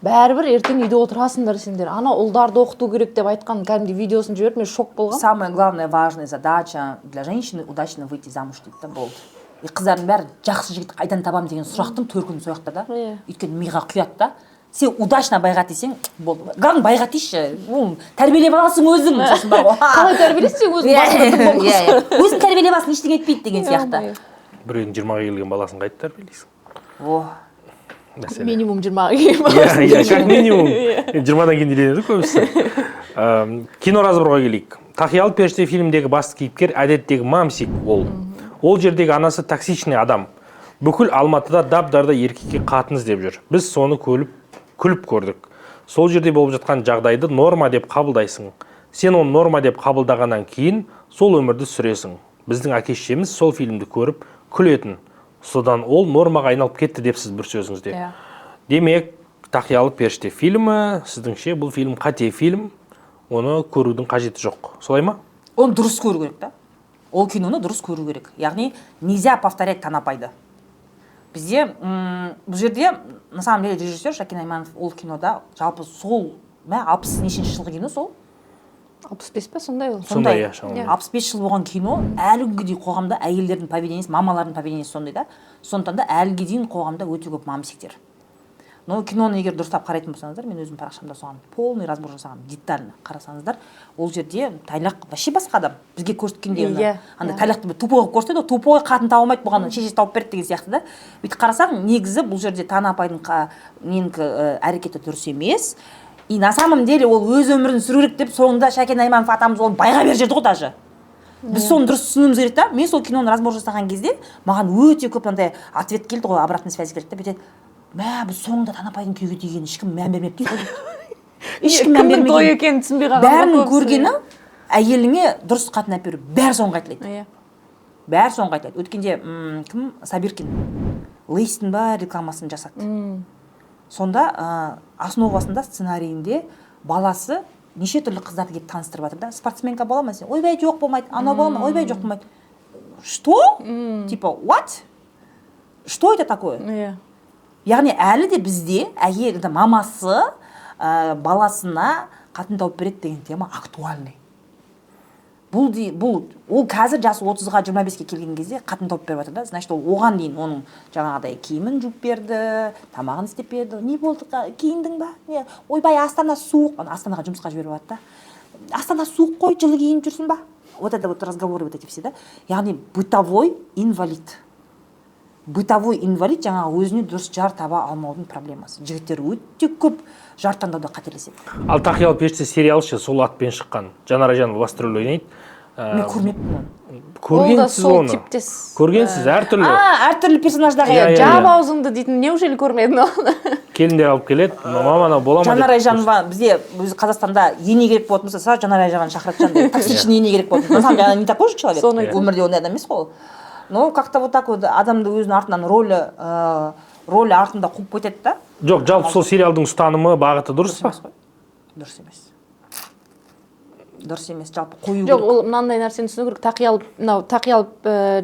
C: бәрібір ертең үйде отырасыңдар, сендер ана ұлдарды оқыту керек деп айтқан. Кәдімгідей видеосын жіберіп, мен шок болғанмын.
B: Самая главная, важная задача для женщины — удачно выйти замуж дейді да, болды. И қыздардың бәрі жақсы жігіт қайдан табамын деген сұрақтың төркіні сол жақта да.
C: Иә.
B: Өйткені миға құяды да, сен удачно байға тисең болды. Главное, байға тиші, оны тәрбиелеп аласың өзің сосын бар ғой.
C: Қалай тәрбиелейсің сен өзің басында дым болмаса?
B: Иә, өзің тәрбиелеп аласың, ештеңе етпейді деген сияқты.
C: Ё-моё.
A: Біреудің 20-ға келген баласын қайтып тәрбиелейсің?
B: О.
A: Мәселе.
C: Минимум 20-ға келген.
A: Иә, как минимум. Енді 20-дан кейін үйленеді көбісі. Кино разборға келейік. «Тақиялы періште» фильмдегі басты кейіпкер әдеттегі мамсик. Ол жердегі анасы токсичный адам, бүкіл Алматыда дап дарда еркекке қатын іздеп жүр. Біз соны көріп, күліп көрдік. Сол жерде болып жатқан жағдайды норма деп қабылдайсың. Сен оны норма деп қабылдағаннан кейін сол өмірді сүресің. Біздің әке шешеміз сол фильмді көріп күлетін, содан ол нормаға айналып кетті депсіз бір сөзіңізде.
C: Иә.
A: Демек, «Тақиялы періште» фильмі, сіздіңше, бұл фильм қате фильм, оны көрудің қажеті жоқ, солай ма?
B: Оны дұрыс көру керек та, ол киноны дұрыс көру керек. Яғни нельзя повторять Танапайды. Бізде бұл жерде на самом деле режиссер Шәкен Айманов ол кинода жалпы сол мә 60 нешінші жылғы кино сол.
C: 65 па, сондай ол.
A: Сондай, иә, шамамен.
B: 65 жыл болған кино әлі күнге дейін қоғамда әйелдердің поведениесі, мамалардың поведениесі сондай да. Сондықтан да әлі дейін қоғамда өте көп мамсиктер. Но киноны егер дұрыстап қарайтын болсаңыздар, мен өзім парақшамда соған полный разбор жасағанмын, детально қарасаңыздар, ол жерде Тайлақ вообще басқа адам. Бізге көрсеткендей андай Тайлақты бір тупой қылып көрсетеді ғой, тупой, қатын таба алмайды, бұған шешесі тауып берді деген сияқты да. Бүйтіп қарасаң, негізі бұл жерде Тана апайдың ненікі, әрекеті дұрыс емес. И на самом деле ол өз өмірін сүру керек деп, соңында Шәкен Айманов атамыз оны байға беріп жіберді ғой даже. Біз соны дұрыс түсінуіміз керек та. Мен сол киноны разбор жасаған кезде маған өте көп мынандай ответ келді ғой, обратная связь келді да. Бүйтеді: «Мә, біз соңында Танапайдың күйеуге тигенін ешкім мән бермепті ғой», – дейді. Ешкім мән
C: Кімнің тойы
B: бермеген.
C: екенін түсінбей қалған ғой
B: Бәрінің
C: көбісі.
B: көргені әйеліңе дұрыс қатын әперу. Бәрі соны қайталайды. Бәрі соны қайталайды. Өткенде кім, Сабиркин Лейстің ба рекламасын жасады. Сонда основасында, сценарийінде баласы неше түрлі қыздарды келіп таныстырып жатыр да. «Спортсменка бола ма?» Сен: «Ойбай, жоқ, болмайды». «Анау бола ма?» «Ойбай, жоқ, болмайды». Что, типа, what, что это такое? Яғни әлі де бізде әйел, мамасы баласына қатын тауып береді деген тема актуальный. Бұл ол қазір жасы 30-ға, 25-ке келген кезде қатын тауып беріп жатыр да. Значит, ол оған дейін оның жаңағыдай киімін жуып берді, тамағын істеп берді. «Не болды, киіндің ба? Не, ойбай, Астана суық». Ана Астанаға жұмысқа жіберіп жатады да. «Астана суық қой, жылы киініп жүрсің ба?» Вот это вот разговоры, вот эти все да. Яғни бытовой инвалид, бытовой инвалид, жаңағы өзіне дұрыс жар таба алмаудың проблемасы. Жігіттер өте көп жар таңдауда қателеседі.
A: Ал «Тақиялы періште» сериалы ше, сол атпен шыққан, Жанар Айжанова басты рөл ойнайды.
B: Мен көрмеппін оны.
C: Ол да
A: Көргенсіз
C: сол
A: оны.
C: типтес.
A: Көргенсіз, әртүрлі.
B: А, әртүрлі персонаждағы.
A: Иә, иә.
C: «Жап аузыңды» дейтін, неужели көрмедің оны?
A: Келіндер алып келеді, «Мама, анау бола ма?»
B: Жанар
A: деп.
B: Айжанова бізде, өзі Қазақстанда ене керек болатын болса, сразу Жанар Айжанованы шақырады. Жаңағыдай токсичный ене керек болатын. На самом деле она не такой же человек.
C: Соны айтамын.
B: Өмірде ондай адам емес қой ол. Но как то вот так вот адамды өзінің артынан ролі артында қуып кетеді да.
A: Жоқ, жалпы сол сериалдың ұстанымы, бағыты дұрыс па?
B: Емес қой, дұрыс емес, дұрыс емес жалпы қою
C: Жоқ,
B: керек.
C: ол мынандай нәрсені түсіну керек: тақиялы, мынау «Тақиялы»,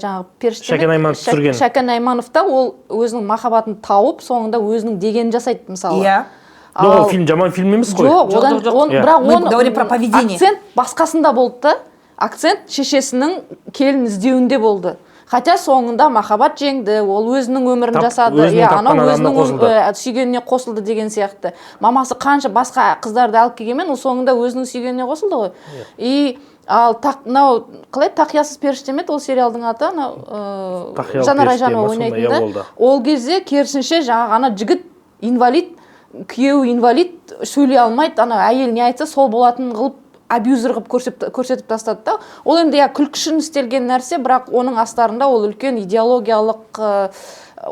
C: жаңағы періште
A: Шәкен
C: ме?
A: Айманов түсірген.
C: Шәкен Айманов та ол өзінің махаббатын тауып, соңында өзінің дегенін жасайды, мысалы.
A: Жоқ, ол
C: Ал-
A: фильм жаман фильм емес қой.
C: Жоқ,
B: Жоқ,
C: одан
B: жоқ, жоқ.
C: бірақ
B: Мы
C: оны
B: говорим про поведение.
C: Акцент басқасында болды да. Акцент шешесінің келін іздеуінде болды. Хотя соңында махаббат жеңді, ол өзінің өмірін жасады.
A: Өзінің
C: Иә,
A: тапқан
C: анау
A: адамына
C: өзінің
A: қосылды.
C: Сүйгеніне қосылды деген сияқты. Мамасы қанша басқа қыздарды алып келгенмен, ол соңында өзінің сүйгеніне қосылды ғой. И ал мынау қалай, «Тақиясыз періште» ме еді ол сериалдың аты, анау
A: «Тақиялы
C: Жанар
A: періште»
C: Айжанова
A: ма, сондай,
C: ойнайтын
A: иә,
C: да.
A: болды.
C: Ол кезде керісінше, жаңағы ана жігіт инвалид, күйеуі инвалид, сөйлей алмайды, ана әйел не айтса, сол болатын қылып, абьюзер қылып көрсетіп тастады да. Ол енді, иә, күлкі үшін істелген нәрсе, бірақ оның астарында ол үлкен идеологиялық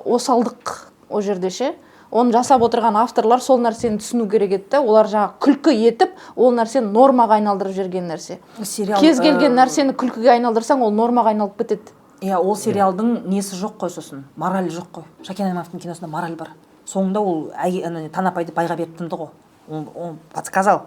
C: осалдық ол жерде ше. Оны жасап отырған авторлар сол нәрсені түсіну керек еді да. Олар жаңағы күлкі етіп, ол нәрсені нормаға айналдырып жіберген нәрсе.
B: Сериал,
C: Кез келген нәрсені күлкіге айналдырсаң, ол нормаға айналып кетеді.
B: Иә, ол сериалдың несі жоқ қой, сосын мораль жоқ қой. Шәкен Аймановтың киносында мораль бар. Соңында ол ана Танапайды байға беріп тынды ғой. Он подсказал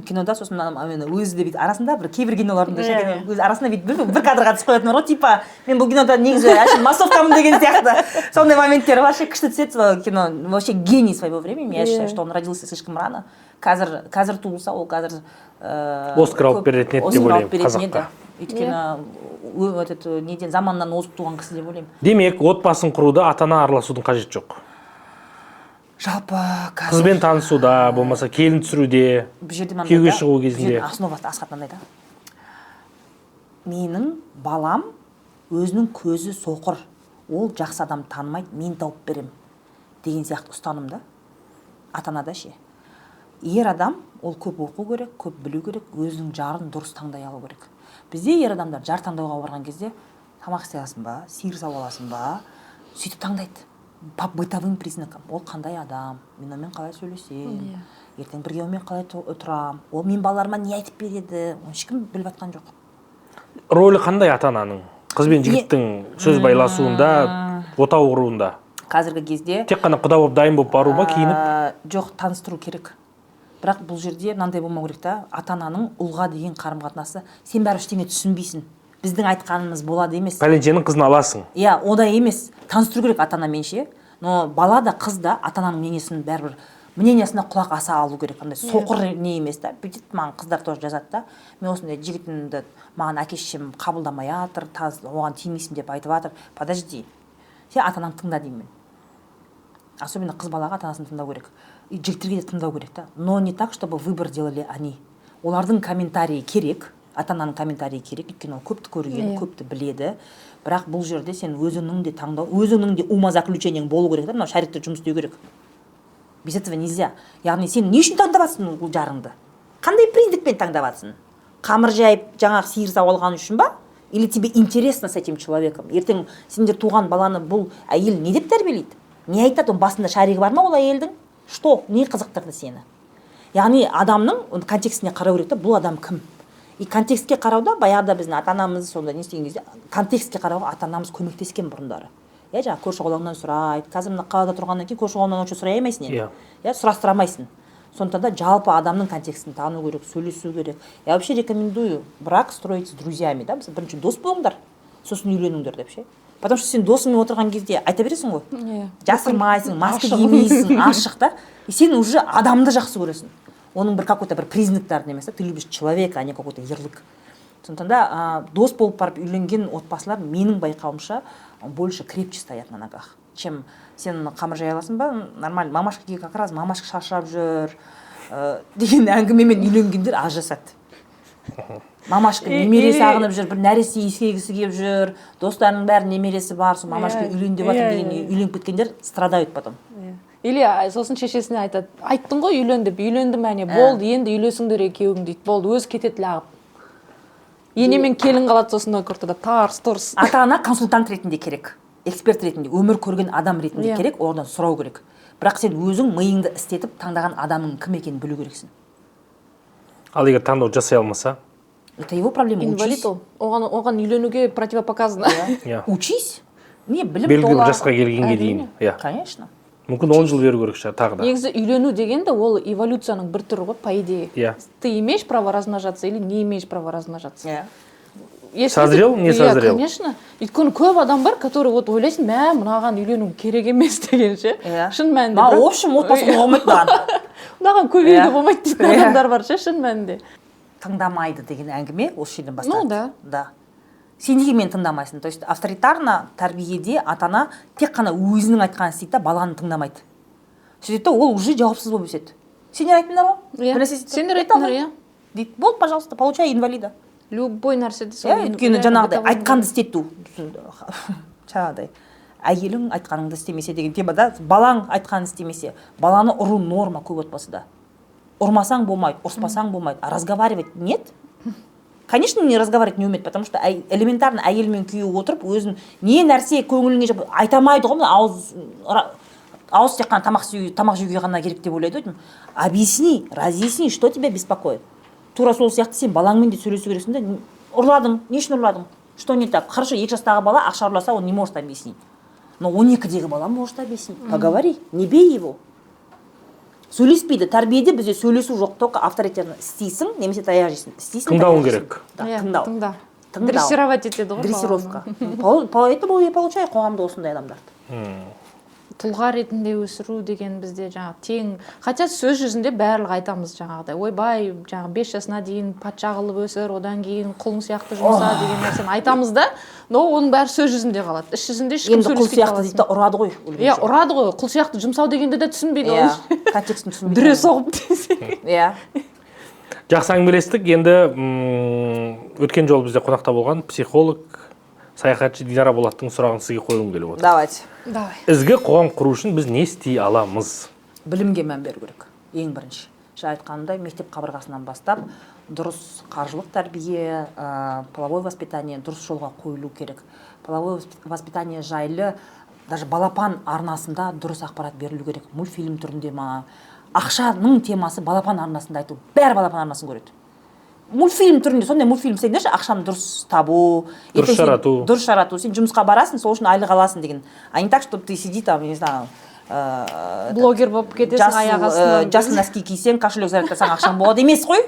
B: кинода. Сосын ана өзі де бүйтіп арасында бір кейбір киноларында Шәкен өзі арасында бүйтіп бір кадрға түсіп қоятын бар ғой, типа мен бұл кинода негізі әшейін массовкамын деген сияқты. Сондай моменттері вообще күшті түседі сол кино. Вообще гений своего времени, я считаю, что он родился слишком рано. Қазір туылса, ол қазір
A: Оскар алып беретін еді деп
B: Оскар алып
A: ойлаймын
B: беретін еді.
A: қазаққа.
B: Өйткені этот неден, заманнан озып туған кісі деп ойлаймын.
A: Демек, отбасын құруда ата ана араласудың қажеті жоқ?
B: Жалпы қазір
A: Қызбен танысуда, болмаса келін түсіруде,
B: бұл жерде мынандай
A: күйеуге
B: да,
A: шығу
B: бұл
A: кезінде.
B: жердің основасы, Асхат, мынандай да: менің балам өзінің көзі соқыр, ол жақсы адам танымайды, мен тауып беремін деген сияқты ұстаным да ата анада ше. Ер адам ол көп оқу керек, көп білу керек, өзінің жарын дұрыс таңдай алу керек. Бізде ер адамдар жар таңдауға барған кезде тамақ істей аласың ба, сиыр сауа аласың ба, сөйтіп таңдайды по бытовым признакам: ол қандай адам, мен онымен қалай сөйлесемін, ертең бірге онымен қалай тұрамын, ол менің балаларыма не айтып береді, оны ешкім біліп жатқан жоқ.
A: Рөлі қандай ата ананың қыз бен жігіттің сөз байласуында, отау құруында?
B: Қазіргі кезде
A: Тек қана құда болып, дайын болып бару ма, киініп?
B: Жоқ, таныстыру керек. Бірақ бұл жерде мынандай болмау керек та: ата ананың ұлға деген қарым қатынасы «сен бәрібір ештеңе түсінбейсің, біздің айтқанымыз болады» емес.
A: Пәленшенің қызын аласың.
B: Иә, одай емес. Таныстыру керек ата анамен ше. Но бала да, қыз да ата ананың мнениесін, бәрібір мнениясына құлақ аса алу керек. Андай соқыр не емес та. Бүйтеді, маған қыздар тоже жазады да: «Мен осындай жігітімді, маған әке шешем қабылдамай жатыр, оған тимейсің деп айтып жатыр». «Подожди, сен ата анаңды тыңда», – деймін мен. Особенно қыз балаға ата анасын тыңдау керек и жігіттерге де тыңдау керек та, но не так, чтобы выбор делали они. Олардың комментарийі керек, ата ананың комментарийі керек, өйткені ол көпті көрген, көпті біледі. Бірақ бұл жерде сен өзіңнің де таңдау, өзіңнің де умозаключениең болу керек та. Мынау шарикте жұмыс істеу керек, без этого нельзя. Яғни сен не үшін таңдап жатрсың ол жарыңды, қандай признакпен таңдап жатрсың? Қамыр жайып, жаңағы сиыр сауып алған үшін ба? Или тебе интересно с этим человеком? Ертең сендер туған баланы бұл әйел не деп тәрбиелейді, не айтады? Оның басында шаригі бар ма ол әйелдің? Что, не қызықтырды сені? Яғни адамның оның контекстіне қарау керек та, бұл адам кім. И контекстке қарауда баяғыда біздің ата анамыз сонда не істеген кезде, контекстке қарауға ата анамыз көмектескен бұрындары, иә, жаңағы көрші қолаңнан сұрайды. Қазір мына қалада тұрғаннан кейін көрші қолаңнан онша сұрай алмайсың енді. Иә, сұрастыра алмайсың. Сондықтан да жалпы адамның контекстін тану керек, сөйлесу керек. Я вообще рекомендую брак строить с друзьями да. Мысалы, бірінші дос болыңдар, сосын үйленіңдер деп ше. Потому что сен досыңмен отырған кезде айта бересің ғой, жасырмайсың, маска
C: Ашық.
B: кимейсің, ашық та. И сен уже адамды жақсы көресің, оның бір какой то бір признактарын емес та. Ты любишь человека, а не какой то ярлык. Сондықтан да дос болып барып үйленген отбасылар, менің байқауымша, больше крепче стоят на ногах, чем сен қамыр жая аласың ба, нормально, мамашкаге как раз мамашка шаршап жүр деген әңгімемен үйленгендер ажырасады. Мамашка немере сағынып жүр, бір нәресте иіскегісі келіп жүр, достарының бәрі немересі бар, сол мамашка үйлен деп жатыр деген үйленіп кеткендер страдают потом.
C: Иә. Или сосын шешесіне айтады: «Айттың ғой үйлен деп, үйлендім, әне, болды, енді үйлесіңдер екеуің», — дейді. Болды, өзі кетеді лағып, ене мен келін қалады сосын ортада тарс тұрс.
B: Ата ана консультант ретінде керек, эксперт ретінде, өмір көрген адам ретінде керек, олардан сұрау керек. Бірақ сен өзің миыңды істетіп, таңдаған адамың кім екенін білу керексің.
A: Ал егер таңдау жасай алмаса?
B: Это его проблема.
C: Инвалид.
B: Учись.
C: Ол оған үйленуге противопоказано.
B: Учись, не білім
A: Белгілі бір
B: тола.
A: жасқа келгенге дейін, иә.
B: Конечно.
A: Мүмкін, 10 жыл беру керек шығар тағы да.
C: Негізі үйлену деген де ол эволюцияның бір түрі ғой, по идее. Ты имеешь право размножаться или не имеешь права размножаться. Если
A: Созрел, не
C: Иә,
A: созрел?
C: конечно. Өйткені көп адам бар, который вот ойлайсың, мә, мынаған үйлену керек емес деген ше. Шын мәнінде.
B: Маған, в общем, отбасы құруға болмайды маған.
C: Мынаған көбеюге болмайды дейтін адамдар бар ше, шын мәнінде.
B: Тыңдамайды деген әңгіме осы жерден басталады.
C: Ну да.
B: Да, сен неге мені тыңдамайсың? То есть авторитарно тәрбиеде ата ана тек қана өзінің айтқанын істейді да, баланы тыңдамайды. Сөйтеді да, ол уже жауапсыз болып өседі. Сендер айттыңдар ғой, бір нәрсе істейді.
C: Сендер
B: Айта
C: айттыңдар,
B: алмаймын
C: иә.
B: дейді. Болды, пожалуйста, получай инвалида.
C: Любой нәрседе сол.
B: Иә, өйткені
C: реально
B: жаңағыдай
C: бытовой.
B: айтқанды істету, жаңағыдай әйелің айтқаныңды істемесе деген темада, балаң айтқанын істемесе, баланы ұру норма көп отбасыда. Ұрмасаң болмайды, ұрыспасаң болмайды. А разговаривать нет, конечно, не разговаривать не умеет, потому что элементарно әйел мен күйеуі отырып, өзін не нәрсе көңіліңе айта алмайды ғой. Мына ауыз ауыз тек қана тамақ істеуге, тамақ жеуге ғана керек деп ойлайды ғой деймін. Объясни, разъясни, что тебя беспокоит. Тура сол сияқты сен балаңмен де сөйлесу керексің да. Ұрладың, не үшін ұрладың, что не так? Хорошо, 2 жастағы бала ақша ұрласа, он не может объяснить, но 12-дегі бала может объяснить. Поговори, не бей его. Сөйлеспейді. Тәрбиеде бізде сөйлесу жоқ, только авторитетно: істейсің немесе таяқ жейсің, істейсің,
A: Тыңдауың
B: таяқ жейсің.
A: керек.
B: Да,
C: Иә,
B: тыңдау.
C: Тыңда.
B: Тыңдау.
C: Дрессировать етеді ғой баланы.
B: Дрессировка. Поэтому и получай қоғамда осындай адамдарды.
C: Тұлға ретінде өсіру деген бізде жаңағы тең, хотя сөз жүзінде барлығы айтамыз жаңағыдай, ойбай, жаңағы 5 жасына дейін патша қылып өсір, одан кейін құлың сияқты жұмса деген нәрсені айтамыз да, но оның бәрі сөз жүзінде қалады, іс жүзінде ешкім
B: Енді құл
C: сөйлеспейді
B: сияқты дейді да,
C: баласымен.
B: ұрады ғой өлгенше.
C: Иә, ұрады ғой. Құл сияқты жұмсау дегенді де түсінбейді
B: Иә,
C: ол.
B: контекстін түсінбейді.
C: Дүре соғып десең.
A: Жақсы әңгімелестік. Енді өткен жолы бізде қонақта болған психолог, саяхатшы Динара Болаттың сұрағын сізге қойғым келіп отыр.
B: Давайте.
C: Давай.
A: Ізгі қоғам құру үшін біз не істей аламыз?
B: Білімге мән беру керек ең бірінші. Жаңа айтқанымдай, мектеп қабырғасынан бастап дұрыс қаржылық тәрбие, половое воспитание дұрыс жолға қойылу керек. Половое воспитание жайлы даже Балапан арнасында дұрыс ақпарат берілу керек, мультфильм түрінде ма. Ақшаның темасы Балапан арнасында айту, бәрі Балапан арнасын көреді. Мультфильм түрінде сондай мультфильм істеңдерші, ақшаны дұрыс табу,
A: Дұрыс
B: ертең сен
A: жарату.
B: Дұрыс жарату, сен жұмысқа барасың, сол үшін айлық аласың деген. А не так, чтобы ты сиди там, не знаю,
C: Блогер болып кетесің
B: жасыл,
C: аяқ астынан.
B: Жасыл носки кисең, кошелек зарядтасаң, ақшаң болады емес қой.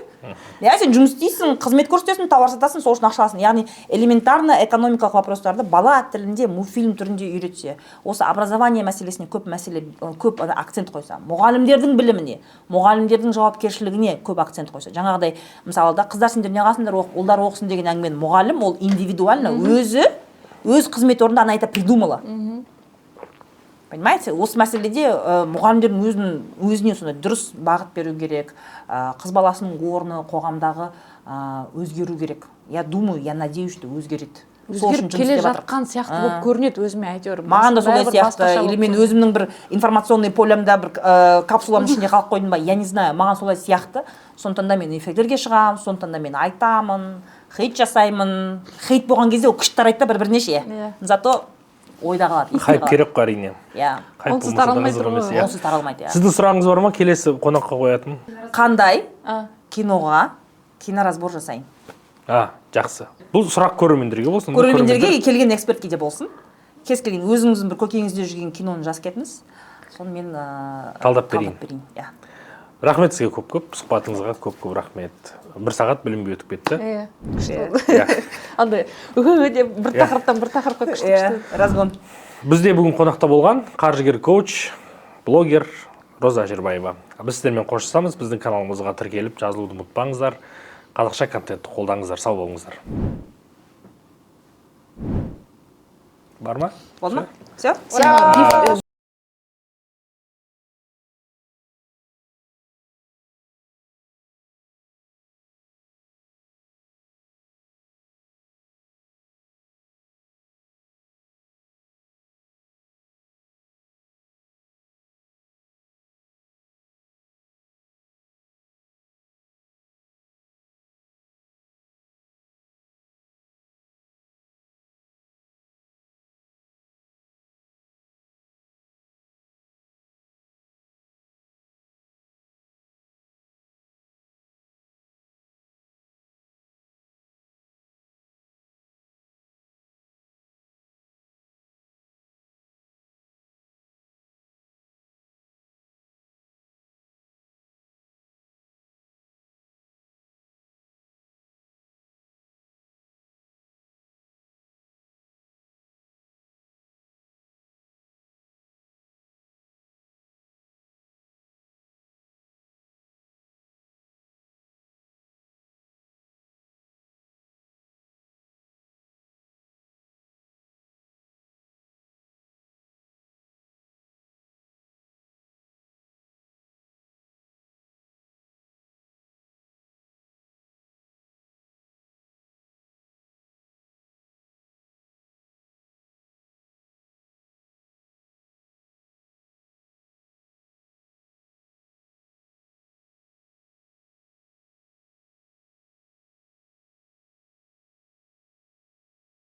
B: Иә, сен жұмыс істейсің, қызмет көрсетесің, тауар сатасың, сол үшін ақша аласың. Яғни элементарно экономикалық вопростарды бала тілінде мультфильм түрінде үйретсе, осы образование мәселесіне көп мәселе, көп ана акцент қойса, мұғалімдердің біліміне, мұғалімдердің жауапкершілігіне көп акцент қойса, жаңағыдай, мысалы да, қыздар, сендер неғасыңдар оқып, ұлдар оқысын деген әңгімені мұғалім ол индивидуально өзі өз қызмет орнында она это придумала. Понимаете, осы мәселеде мұғалімдердің өзінің өзіне сондай дұрыс бағыт беру керек. Қыз баласының орны қоғамдағы өзгеру керек. Я думаю, я надеюсь, что өзгереді. Сол үшін
C: Өзгеріп
B: жұмыс
C: келе
B: істеп жатырмық.
C: жатқан сияқты болып көрінеді өзіме әйтеуір.
B: Маған да солдай
C: Бәрібір
B: сияқты.
C: басқаша
B: Или
C: болып
B: мен
C: көрінеді.
B: өзімнің бір информационный полямда, бір капсуламның ішінде қалып қойдым ба, я не знаю. Маған солай сияқты. Сондықтан да мен эфирлерге шығамын, сондықтан да мен айтамын. Хейт жасаймын. Хейт болған кезде ол күшті тарайды да бір біріне ше.
C: Иә.
B: Зато ойда қалады, есте
A: Хайп
B: қалады.
A: керек қой, әрине.
B: Иә.
A: Хайп
C: Онсыз
A: болмаса да
C: таралмай
A: қызық
C: тұр
A: емес,
C: ғой.
A: иә.
B: Онсыз таралмайды, иә.
A: Сіздің сұрағыңыз бар ма келесі қонаққа қоятын?
B: Қандай
C: А.
B: киноға киноразбор жасайын?
A: А, жақсы, бұл сұрақ көрермендерге болсын.
B: Көрермендерге, келген экспертке де болсын. Кез келген өзіңіздің бір көкейіңізде жүрген киноны жазып кетіңіз, соны мен
A: Талдап берейін.
B: Берейін, иә.
A: Рахмет сізге көп көп, сұхбатыңызға көп көп рахмет. Бір сағат білімге өтіп кетті.
C: Иә, күшті болды. Андай «Үһ» деп бір тақырыптан бір тақырыпқа күшті күшті.
B: Разгон.
A: Бізде бүгін қонақта болған қаржыгер, коуч, блогер Роза Әшірбаева. Біз сіздермен қоштасамыз. Біздің каналымызға тіркеліп, жазылуды ұмытпаңыздар. Қазақша контентті қолдаңыздар. Сау болыңыздар. Бар ма?
B: Болды ма? Все.
C: Всё.